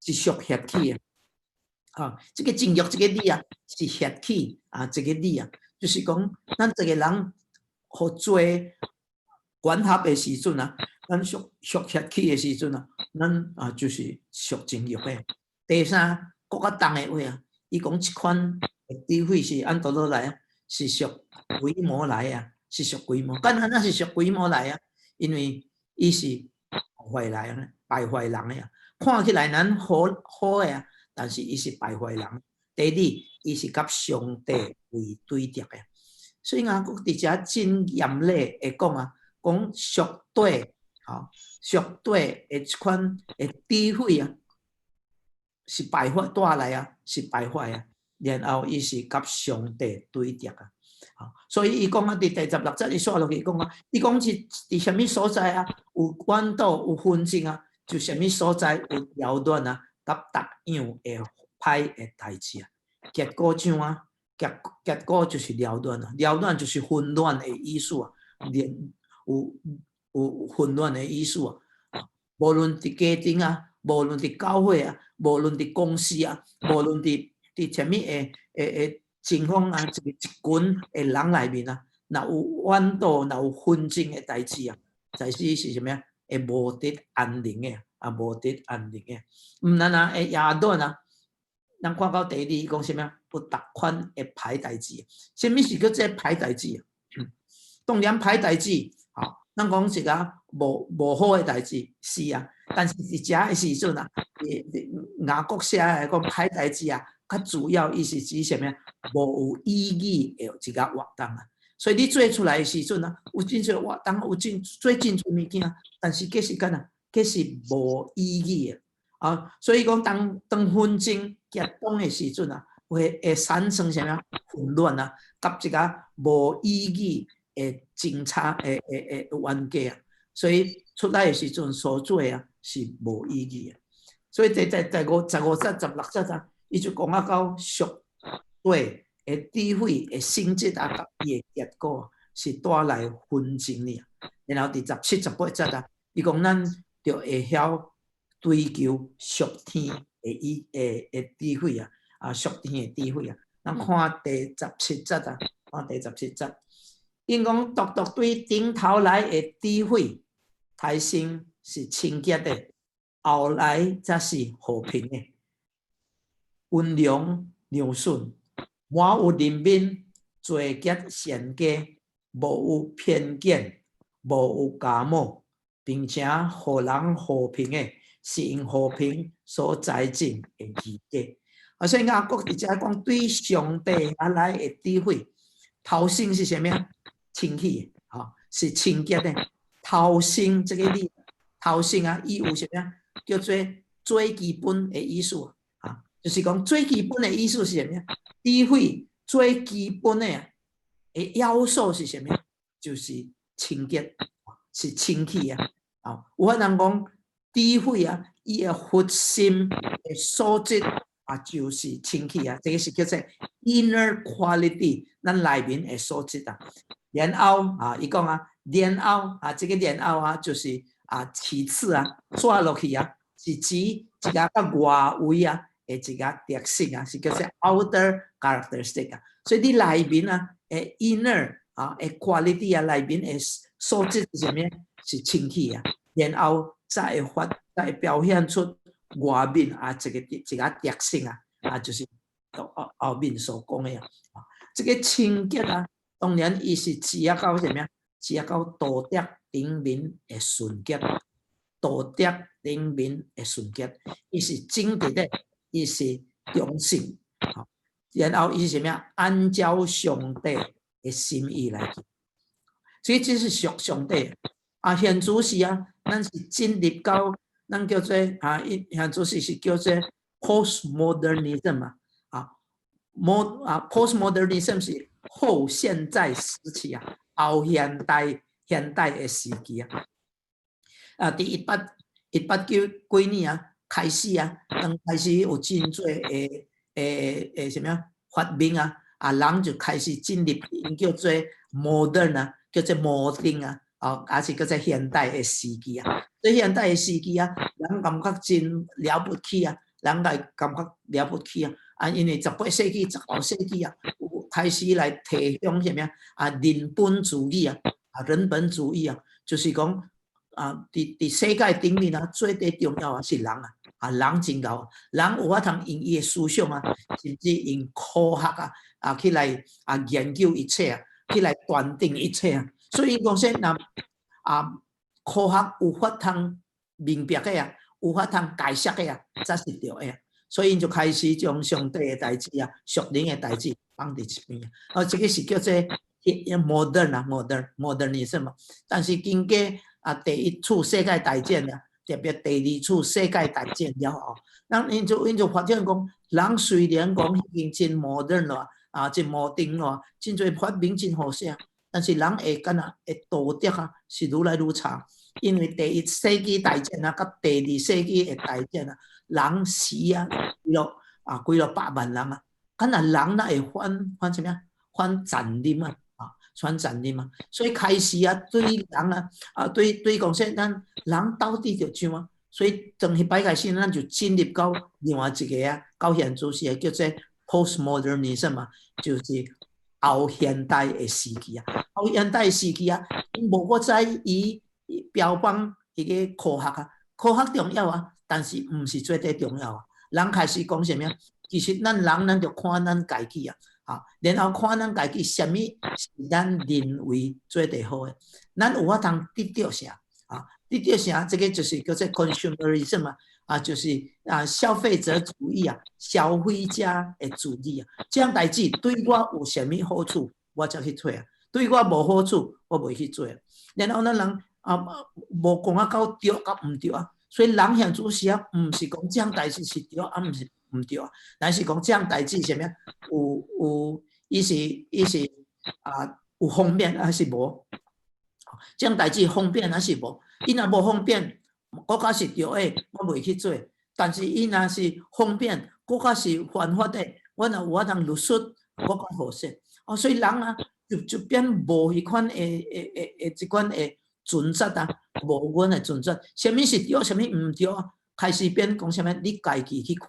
是屬血氣的。啊，這個情慾這個字啊，是血氣啊，這個字啊，就是講咱一個人予罪管轄的時陣啊，咱屬血氣的時陣啊，咱啊就是屬情慾的。第三，閣較重的話啊，伊講這款的智慧是按佗落來啊，是屬鬼魔來啊，是屬鬼魔。敢若是屬鬼魔來啊？因為伊是壞來啊，敗壞人的啊。看起來咱好好的啊，但是伊是敗壞人。第二，伊是佮上帝為對敵的。所以雅各佇遮真嚴厲會講啊，講屬底吼，屬底的這款的智慧啊，是敗壞帶來啊，是敗壞啊。然後伊是佮上帝對敵啊。所以伊講啊，佇第16節伊煞落去講啊，伊講是佇啥物所在啊，有怨妒有紛爭啊，就啥物所在有擾亂啊，佮逐樣的歹的代誌啊。結果怎啊？結果就是擾亂啊，擾亂就是混亂的意思啊，連有混亂的意思啊。無論佇家庭啊，無論佇教會啊，無論佇公司啊，無論佇啥物的情況啊，一個一群的人內面啊，若有怨妒，若有紛爭的代誌啊，就是是啥物啊？會無得安寧的啊，無得安寧的。毋但啊會擾亂啊，咱看到第二講啥物啊？有逐款的歹代誌。啥物是叫做歹代誌？當然歹代誌，吼，咱講一個無好的代誌是啊，但是佇遮的時陣啊，雅各寫來講歹代誌啊，較主要伊是指啥物啊？無有意義的一個活動啊。所以你做出來的時陣啊，有真濟活動，有真做真濟物件，但是計是干啊？計是無意義的啊。所以講當紛爭激動的時陣啊，會產生啥物啊？混亂啊，佮一個無意義的爭吵的冤家啊。所以出來的時陣所做啊是無意義的。所以第15節、16節啊，伊就講啊到屬底的智慧的性質啊，佮伊的結果是帶來紛爭爾。然後第17、18節啊，伊講咱著會曉追求屬天的意的的智慧啊，啊屬天的智慧啊。咱看第十七節啊，看第十七節，𪜶講獨獨對頂頭來的智慧，開先是清潔的，後來才是和平的，溫良柔順，滿有憐憫，做結善果，無有偏見，無有假冒，並且予人和平的，是用和平所栽種的義果。啊，所以雅各佇遮講對上帝遐來的智慧，頭先是啥物啊？清氣，吼，是清潔的。頭先這個字，頭先啊，伊有啥物啊？叫做最基本的意思啊，就是講最基本的意思是啥物啊？智慧最基本的啊，的要素是啥物？就是清潔，是清氣啊。啊，有法人講智慧啊，伊的核心的素質啊，就是清氣啊，這個是叫做 inner quality，咱內面的素質啊。然後啊，伊講啊，然後啊，這個然後啊，就是啊，其次啊，煞落去啊，是指一個較外圍啊的一個特性啊，是叫做 outer characteristic 啊。所以你內面啊，的 inner 啊，的 quality 啊，內面的素質是啥物？是清氣啊，然後才會發，才會表現出外面啊，一個特性啊，啊，就是後面所講的啊。這個清潔啊，當然伊是指啊到啥物啊？指啊到道德頂面的純潔，道德頂面的純潔，伊是正直的，伊是忠信，然後伊是啥物啊？按照上帝的心意來做，所以這是屬上帝。啊，現主時啊，咱是進入到咱叫做啊，現主時是叫做 postmodernism 啊，啊，mod 啊，postmodernism 是後現代時期啊，後現代的時期啊。啊，佇一八九幾年啊，開始啊，當開始有真濟的啥物啊發明啊，啊，人就開始進入𪜶叫做 modern 啊，叫做摩登啊。哦，抑是叫做現代的時期啊。這現代的時期啊，人感覺真了不起啊，人來感覺了不起啊。啊，因為18世紀、19世紀啊，有開始來提倡啥物啊？啊，人本主義啊，啊，人本主義啊，就是講啊，佇世界頂面啊，最底重要啊是人啊，啊，人真𠢕，人有法通用伊的思想啊，甚至用科學啊，啊，去來啊研究一切啊，去來斷定一切啊。所以講說，若啊，科學有法通明白的啊，有法通解釋的啊，才是對的啊。所以𪜶就開始將上帝的代誌啊、屬靈的代誌放佇一邊啊。哦，這個是叫做 modern 啊，modern modernism 嘛。但是經過啊第一次世界大戰啊，特別第二次世界大戰了後，咱𪜶就發現講，人雖然講已經真 modern 咯，啊，真摩登咯，真濟發明真好勢，但是人會敢若會道德啊，是愈來愈差。因為第一世紀大戰啊，佮第二世紀的大戰啊，人死啊，幾落啊，幾落百萬人啊，敢若人若會反啥物啊？反殘忍啊，啊，反殘忍啊！所以開始啊，對人啊，啊，對講說，咱人到底著怎啊？所以從彼擺開始，咱就進入到另外一個啊，到現在是叫做 postmodernism 嘛，就是後現代的時期啊。後現代時期啊，無閣再以標榜彼個科學啊，科學重要啊，但是毋是絕對重要啊。人開始講啥物啊？其實咱人咱著看咱家己啊，啊，然後看咱家己啥物是咱認為做得好的，咱有法通得著啥啊？得著啥？這個就是叫做 consumerism 啊，啊，就是啊消費者主義啊，消費者的主義啊。這項代誌對我有啥物好處，我才去做啊；對我無好處，我袂去做。然後咱人啊，無講啊到對佮毋對啊，所以人現主時啊，毋是講這項代誌是對啊，毋是毋對啊，乃是講這項代誌啥物啊？有，伊是啊，有方便還是無？這項代誌方便還是無？伊若無方便，閣較是對的，我袂去做。但是伊若是方便，閣較是犯法的，我若有法通律術，閣較好勢。哦，所以人啊，就變無彼款的這款的準則啊，無阮的準則，啥物是對，啥物毋對啊？開始變講啥物，你家己去看。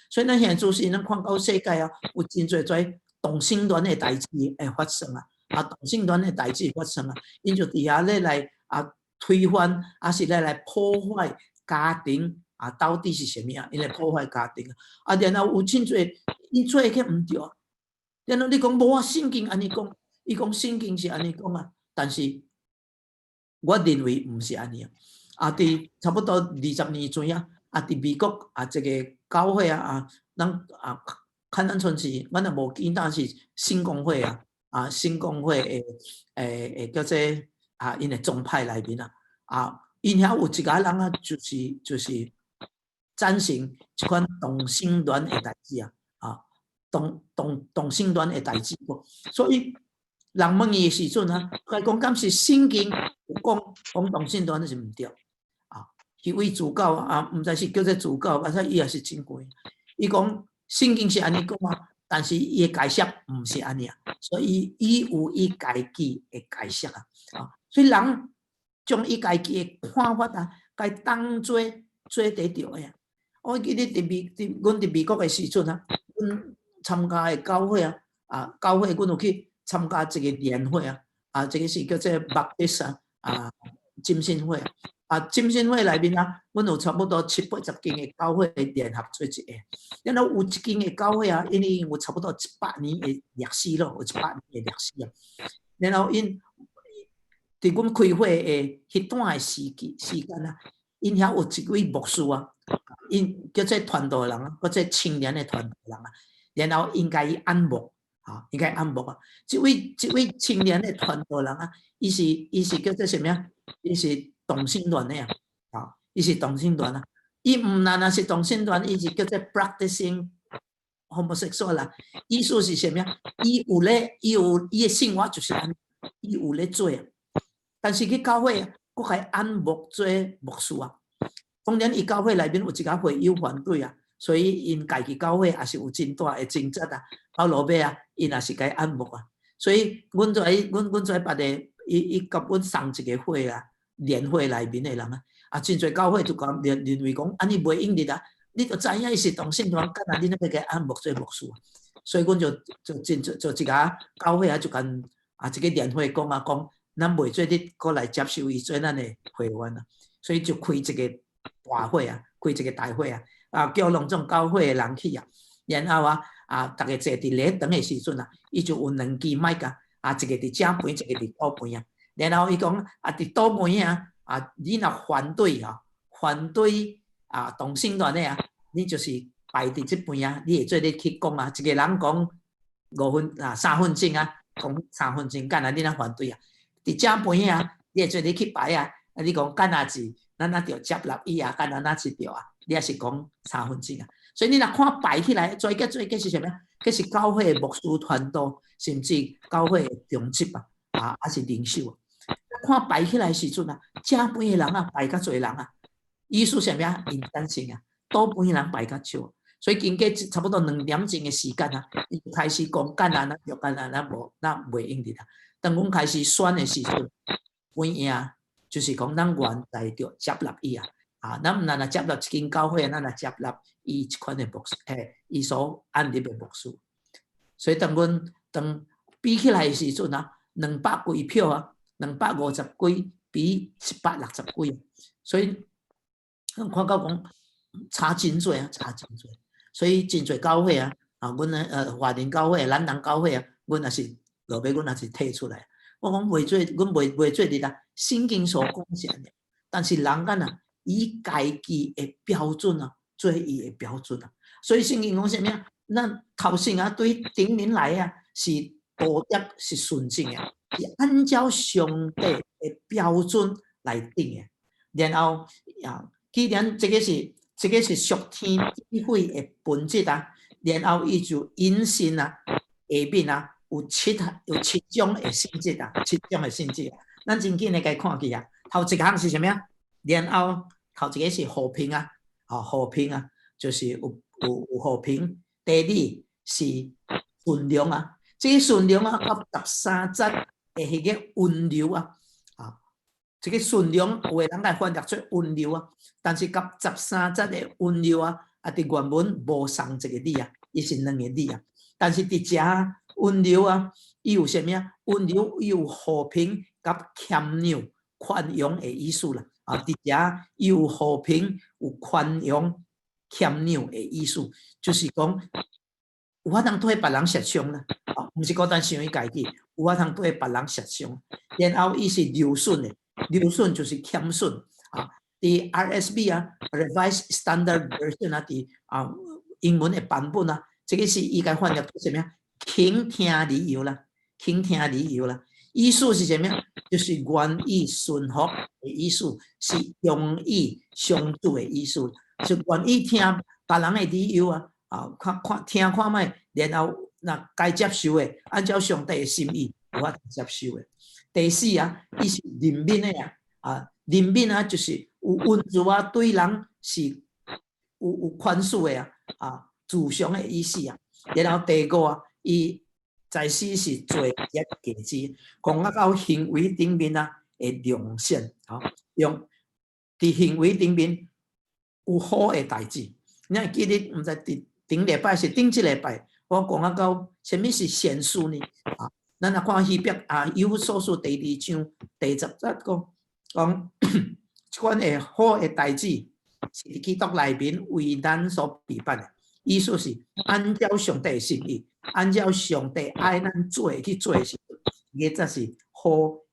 所以咱現在就是咱看到世界啊，有真濟濟同性戀的代誌會發生啊，啊同性戀的代誌發生啊，𪜶就佇遐咧來啊推翻，抑是咧來破壞家庭啊，到底是啥物啊？𪜶來破壞家庭啊，然後有真濟𪜶做去毋對啊。然後你講無啊，聖經按呢講，伊講聖經是按呢講啊，但是我認為毋是按呢啊。啊，佇差不多20年前啊，啊，佇美國啊，這個教會啊，啊，咱啊，看咱村是，阮也無記得是聖公會啊，啊，聖公會的叫做啊，𪜶的宗派內面啊，啊，𪜶遐有一个人啊，就是贊成這款同性戀的代誌啊，啊，同性戀的代誌，所以人問伊的時陣啊，伊講敢是聖經有講講同性戀是毋對？啊，彼位主教啊，毋知是叫做主教，反正伊也是真貴。伊講聖經是按呢講啊，但是伊的解釋毋是按呢啊，所以伊有伊家己的解釋啊。啊，所以人將伊家己的看法啊，共當做做得對的啊。我記得佇阮佇美國的時陣啊，阮參加的教會啊，啊，教會阮有去參加一個年會啊，啊，這個是叫做 Baptist 啊，啊，浸信會啊，浸信會內面啊，阮有差不多七八十間的教會聯合做一個，然後有一間的教會啊，因為有差不多100年的歷史咯，有一百年的歷史啊，然後𪜶佇阮開會的彼段的時間啊，𪜶遐有一位牧師啊，𪜶叫做傳道人啊，或者青年的傳道人啊，然後𪜶共伊按牧，啊，𪜶共伊按牧啊，這位青年的傳道人啊，伊是叫做啥物啊？伊是同性戀的啊，啊，伊是同性戀啊，伊毋但若是同性戀，伊是叫做 practicing homosexual 啦。意思是啥物啊？伊有伊的生活就是按呢，伊有咧做啊。但是去教會啊，閣共伊按牧做牧師啊。當然，伊教會內面有一寡會友反對啊，所以𪜶家己教會也是有真大的爭執啊。到落尾啊，𪜶也是共伊按牧啊。所以，阮做別个，伊共阮送一個會啊，年會內面的人啊，啊，真濟教會就講認為講，按呢袂用得啊，你就知影伊是同性戀，敢若恁欲共伊按牧做牧師啊。所以，阮就真就一個教會啊，就共啊這個年會講啊，講咱袂做得閣來接受伊做咱的會員啊。所以就開一個大會啊，開一個大會啊，啊叫攏總教會的人去啊，然後啊啊，逐家坐佇禮堂的時陣啊，伊就有兩支麥克啊，一個佇正邊，一個佇倒邊啊。然後伊講啊，佇倒邊啊，啊，你若反對啊，反對啊同性戀的啊，你就是排佇這邊啊，你會做咧去講啊，一個人講5分啊3分鐘啊，講三分鐘，敢若你若反對啊？佇這邊啊，你會做咧去排啊，啊你講敢若是咱若著接納伊啊，敢若若是對啊，你也是講三分鐘啊。所以你若看排起來，最結最結是啥物？這是教會的牧師團隊，甚至教會的長執啊，啊，還是領袖啊。看排起來時陣啊，這邊的人啊排較濟人啊，意思啥物啊？𪜶贊成啊，倒邊的人排較少。所以經過差不多2點鐘的時間啊，伊就開始講敢若咱著敢若咱無咱袂用得啊。當阮開始選的時陣，阮贏就是講咱願在著接納伊啊。啊，咱毋但若接納一間教會，咱若接納伊這款的牧師，欸，伊所按立的牧師。所以當阮當比起來的時陣啊，200幾票啊，250幾比160幾，所以咱看到講差真濟啊，差真濟。所以真濟教會啊，啊，阮的華人教會、咱人教會啊，阮也是落尾，阮也是退出來。我講袂做，阮袂做佇啦。聖經所講是按呢，但是人間啊，以家己的標準啊，做伊的標準啊。所以聖經講啥物啊？咱頭先啊，對頂面來啊，是道德是純正的，是按照上帝的標準來定的。然後啊，既然這個是屬天智慧的本質啊，然後伊就引申啊，下面啊有七種的性質啊，七種的性質啊。咱真緊來共看去啊，頭一項是啥物啊？然後頭一個是和平啊，啊和平啊，就是有和平。第二是順良啊，這個順良啊，佮13節的彼個溫柔啊，啊，這個順良有的人來翻譯做溫柔啊，但是佮13節的溫柔啊，啊，佇原文無仝一個字啊，伊是兩個字啊。但是佇遮溫柔啊，伊有啥物啊？溫柔伊有和平佮謙讓、寬容的意思啦。啊，佇遮伊有和平、有寬容、謙讓的意思，就是講有法通對別人設想啦。啊，毋是孤單想伊家己，有法通對別人設想。然後伊是柔順的，柔順就是謙遜啊。佇 RSV 啊，Revised Standard Version 啊，佇啊英文的版本啊，這個是伊共翻譯做啥物啊？傾聽理由啦，傾聽理由啦。意思是啥物？就是願意順服的意思，是容易相處的意思，是願意聽別人的理由啊，啊，看看聽看覓，然後若該接受的，按照上帝的心意，有法接受的。第四啊，伊是憐憫的啊，啊，憐憫啊，就是有溫柔啊，對人是有寬恕的啊，啊，慈祥的意思啊。然後第五啊，伊在死是做一假子，講啊到行為頂面啊，會良善，吼，用佇行為頂面有好的代誌。你還記得毋知佇頂禮拜是頂這禮拜，我講啊到啥物是善事呢？啊，咱若看希伯啊，以弗所書第二章第10節講講，這款的好的代誌是佇基督內面為咱所備辦的。意思是按照上帝的心意，按照上帝愛咱做去做的時陣，這才是好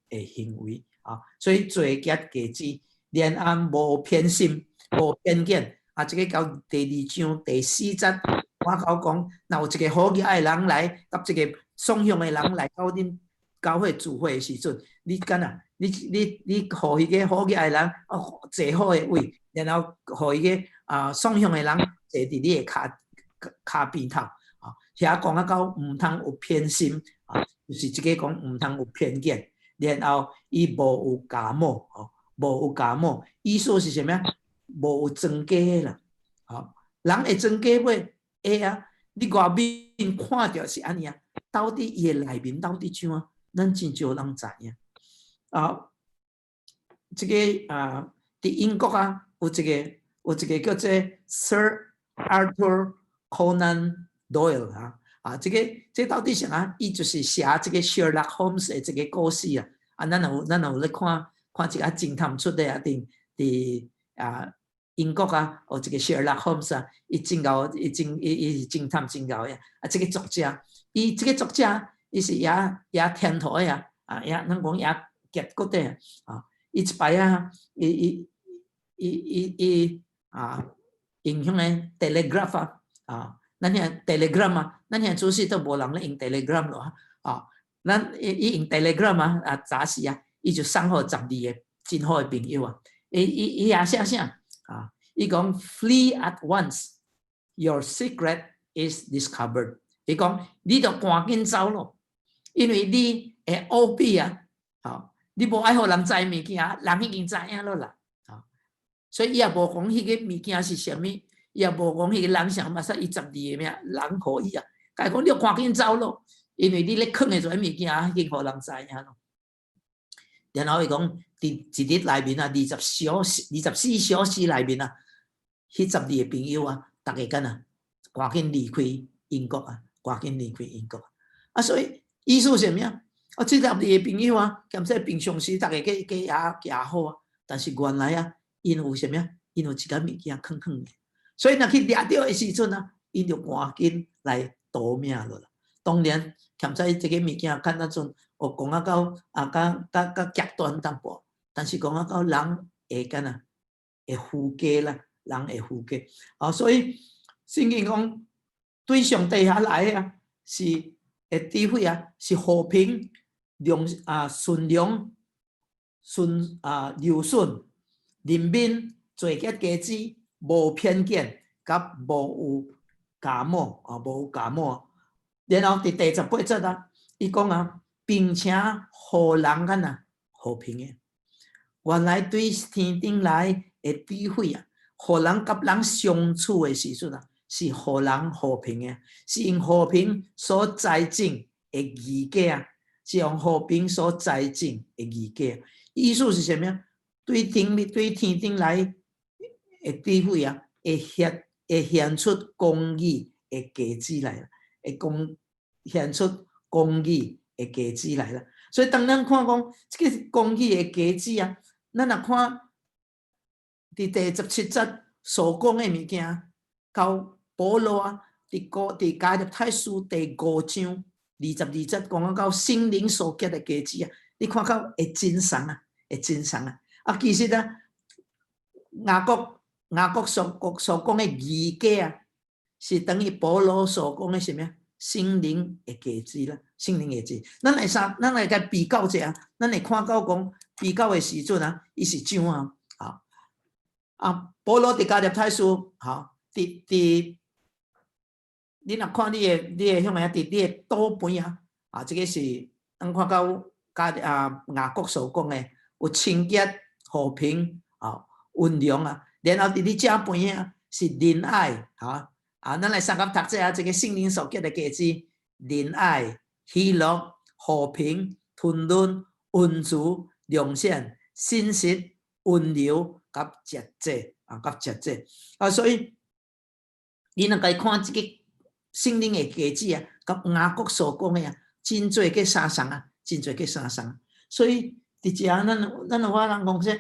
的行為啊。所以做結果子，連按無偏心、無偏見啊。這個到第二章第四節，我頭講，若有一個好額的人來，佮一個爽向的人來到恁教會聚會的時陣，你敢若你予彼個好額的人哦坐好的位，然後予彼個啊爽向的人坐佇你的跤跤邊頭啊，遐講啊到毋通有偏心啊，就是這個講毋通有偏見，然後伊無有假冒哦，無有假冒，意思是啥物啊？無有裝假的啦，吼，人會裝假袂？會啊，你外面看著是按呢啊，到底伊的內面到底怎啊？咱真少人知影。啊，這個啊，佇英國啊，有一個叫做 Sir Arthur Conan Doyle 啊，啊，這個到底啥啊？伊就是寫這個 Sherlock Holmes 的這個故事啊。啊，咱若有咧看看一個偵探出的啊，佇啊英國啊，有一個 Sherlock Holmes 啊，伊真𠢕，伊真伊伊是偵探真𠢕的。啊，這個作者，伊這個作者，伊是也也天頭的啊，啊，也咱講也結骨的啊。伊一擺啊，伊伊伊伊伊啊，用彼个 telegraph 啊，啊，咱遐 telegram 啊，咱遐主時都無人咧用 telegram 咯，啊，咱伊伊用 telegram 啊，啊，早時啊，伊就送予十二个真好的朋友啊，伊伊伊也寫啥啊？伊講 Flee at once, your secret is discovered。伊講你著趕緊走咯，因為你的奧秘啊，吼，你無愛予人知物件，人已經知影咯啦，啊，所以伊也無講彼个物件是啥物，伊也無講彼个人啥物，說伊十二個名人予伊啊，共伊講你著趕緊走咯，因為你咧囥的這物件已經予人知影咯。然後伊講，佇一日內面啊，20小時、24小時內面啊，彼十二个朋友啊，逐个敢若趕緊離開英國啊，趕緊離開英國啊，所以意思是啥物啊？啊，這十二个朋友啊，兼說平常時逐个計計也誠好啊，但是原來啊，𪜶有啥物啊？𪜶有一寡物件囥囥的，所以若去掠著的時陣啊，𪜶就趕緊來逃命落啦。當然，兼在這個物件看當陣有講啊到啊，較較較極端淡薄，但是講啊到人會敢若會虛假啦，人會虛假。啊，所以聖經講對上帝遐來的啊，是的智慧啊，是和平、良啊、順良、順啊、柔順、憐憫、做結果子、無偏見，佮無有假冒啊，無有假冒。然後佇第18節啊，伊講啊，並且予人敢若和平的。原來對天頂來的智慧啊，予人佮人相處的時陣啊，是予人和平的，是用和平所栽種的義果啊，是用和平所栽種的義果。意思是啥物啊？對天頂來的智慧啊，會顯出公義的果子來，會講顯出公義的果子來啦。所以當咱看講這個公義的果子啊，咱若看佇第17節所講的物件，到保羅啊，佇加拉太書第五章22節講啊到聖靈所結的果子啊，你看到會真相啊，會真相啊。啊，其實啊，雅各所講的義果啊，是等於保羅所講的啥物啊？聖靈的果子啦，聖靈的果子。咱會使，咱來共比較者，咱會看到講比較的時陣啊，伊是怎啊？啊，啊，保羅佇加拉太書，吼，佇你若看你的彼個佇你的倒本啊，啊，這个是咱看到加啊雅各所講的有清潔、和平、啊溫良啊，然後佇你正邊啊是仁愛，哈啊，咱來相共讀者啊，這个聖靈所結的果子，仁愛、喜樂、和平、吞忍、恩慈、良善、信實、溫柔、佮節制啊，佮節制啊，所以你若共看這个聖靈的果子啊，佮雅各所講的啊，真濟個相仝啊，真濟個相仝。所以佇遮咱有法通講說，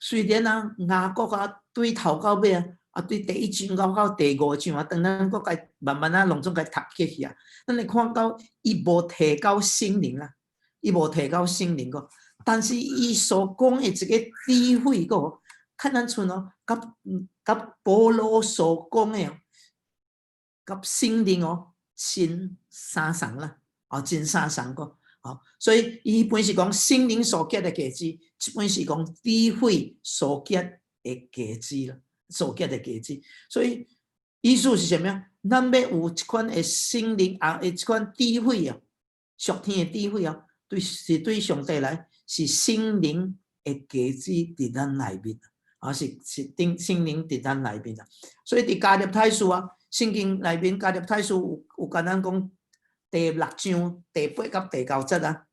雖然啊雅各啊對頭到尾啊，啊對第一章到第五章啊，當咱閣共慢慢啊攏總共讀起去啊，咱會看到伊無提到聖靈啦，伊無提到聖靈個，但是伊所講的這个智慧個，看咱像哦，佮保羅所講的哦，佮聖靈哦，真相仝啦，哦，真相仝個，哦，所以伊彼本是講聖靈所結的果子，這本是講智慧所結的果子啦，所結的果子。所以意思是啥物啊？咱欲有這款的聖靈啊，的這款智慧啊，屬天的智慧啊，對是對上帝來是聖靈的果子佇咱內面啊，是頂聖靈佇咱內面啊。所以佇加拉太書啊，聖經內面加拉太書有共咱講第六章第八佮第九節啊，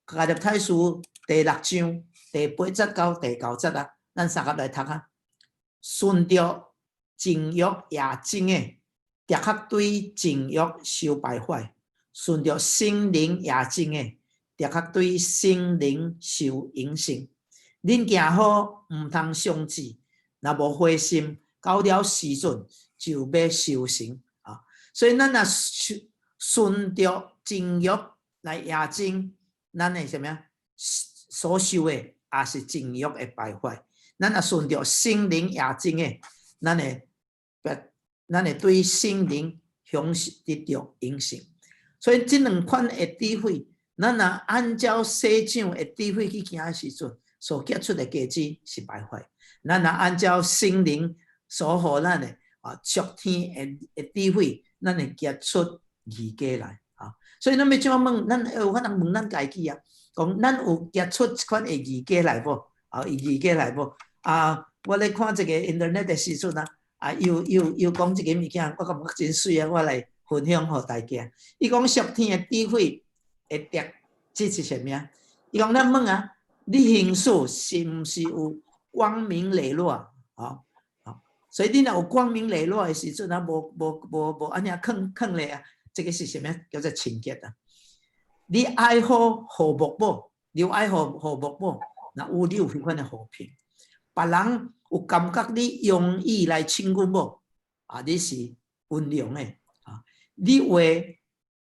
加拉太書第六章第八節到第九節啊，咱相共來讀啊。順著情欲夜爭的，的確對情欲受敗壞；順著聖靈夜爭的，的確對聖靈受永生。恁行好，毋通喪志，若無灰心，到了時陣就欲收成啊！所以咱若順著情欲來夜爭，咱的啥物啊？所受的也是情欲的敗壞。咱若順著聖靈驗證的，咱會對聖靈享受得著永生。所以這兩款的智慧，咱若按照世上的智慧去行的時陣，所結出的果子是敗壞。咱若按照聖靈所予咱的屬天的智慧，咱會結出義果來啊。所以咱欲怎問？咱有可能問咱家己啊，講咱有結出這款的義果來無？啊，義果來無？啊，我咧看這個 internet 的時陣啊，啊，又講這個物件，我感覺真媠啊，我來分享予大家。伊講屬天的智慧會得，這是啥物啊？伊講咱問啊，你行事是毋是有光明磊落啊？啊，所以你若有光明磊落的時陣啊，無無無無按呢囥囥咧啊，這個是啥物？叫做清潔啊！你愛好和睦無？你有愛好和睦無？若有，你有彼款的和平。別人有感覺你容易來親近無？啊，你是溫良的啊！你話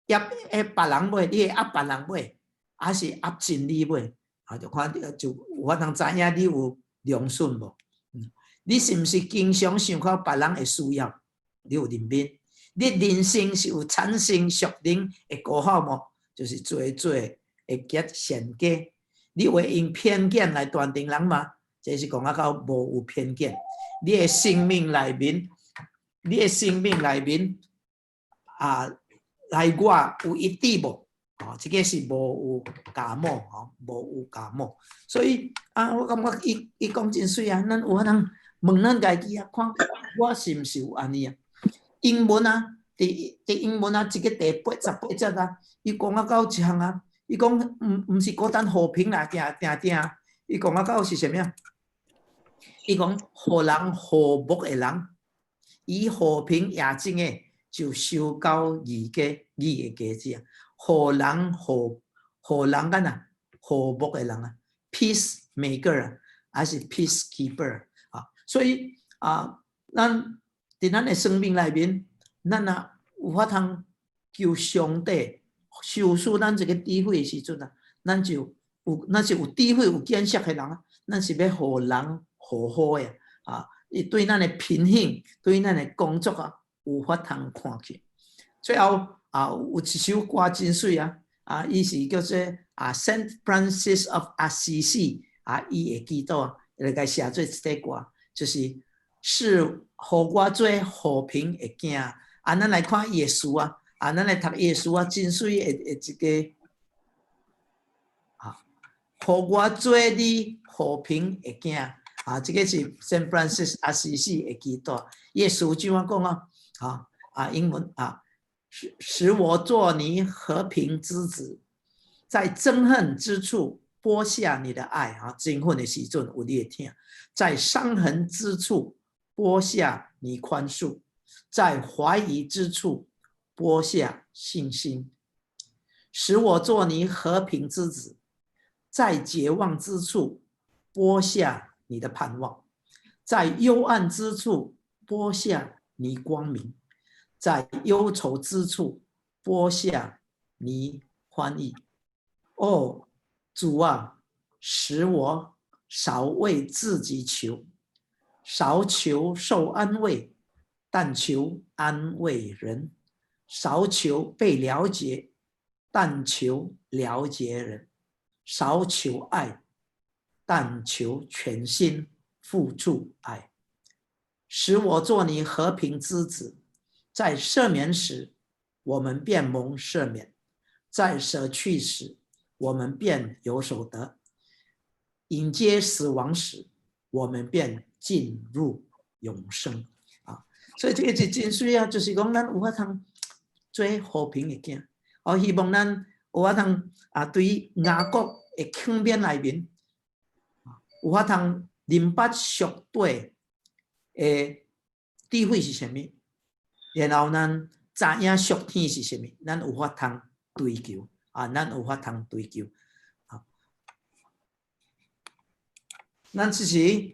壓別人無？你會壓別人無？還是壓真理無？啊，就看就有法通知影你有良心無？你是毋是經常想看別人的需要？你有憐憫？你人生是有產生屬靈的果效無？就是做做會結善果。你會用偏見來斷定人嗎？這是講啊到無有偏見。你的生命內面，你的生命內面啊，內外有一致無？哦，這個是無有假冒，吼，無有假冒。所以啊，我感覺伊伊講真媠啊，咱有可能問咱家己啊，看我是毋是有按呢啊？英文啊，佇英文啊，這個第八十八節啊，伊講啊到一項啊，伊講毋是孤單和平啦，定定定，伊講啊到是啥物啊？伊講予人和睦的人，以和平驗證的，就收到義果義的果子啊！予人和予人干啊，和睦的人啊，peace maker 啊，還是 peacekeeper 啊？所以啊，咱佇咱的生命內面，咱若有法通求上帝賞賜咱這個智慧的時陣啊，咱就有，咱是有智慧、有見識的人啊，咱是欲予人和好的啊！伊對咱的品行、對咱的工作啊，有法通看見。最後啊，有一首歌真媠啊！啊，伊是叫做啊 Saint Francis of Assisi 啊，伊的祈禱啊，來共寫做一個歌，就是是予我做和平的囝。啊，咱來看伊的詩啊，啊，咱來讀伊的詩啊，真媠的的一個啊，予我做你和平的囝。啊，這個是 Saint Francis 阿西西的祈禱，伊的詩怎樣講啊？啊啊，英文啊，使我做你和平之子，在憎恨之處播下你的愛啊，憎恨的時陣有你的疼，在傷痕之處播下你寬恕，在懷疑之處播下信心，使我做你和平之子，在絕望之處播下你的盼望，在幽暗之處播下你光明，在憂愁之處播下你歡愉。哦，主啊，使我少為自己求，少求受安慰，但求安慰人；少求被了解，但求了解人；少求愛，但求全心付出愛。使我做你和平之子，在赦免時，我們便蒙赦免；在捨去時，我們便有所得；迎接死亡時，我們便進入永生。啊，所以這個是真媠啊，就是講咱有法通做和平的囝。我希望咱有法通啊，對雅各的勸勉內面，有法通明白上帝的智慧是啥物，然後咱知影屬天是啥物，咱有法通追求啊，咱有法通追求啊。咱這時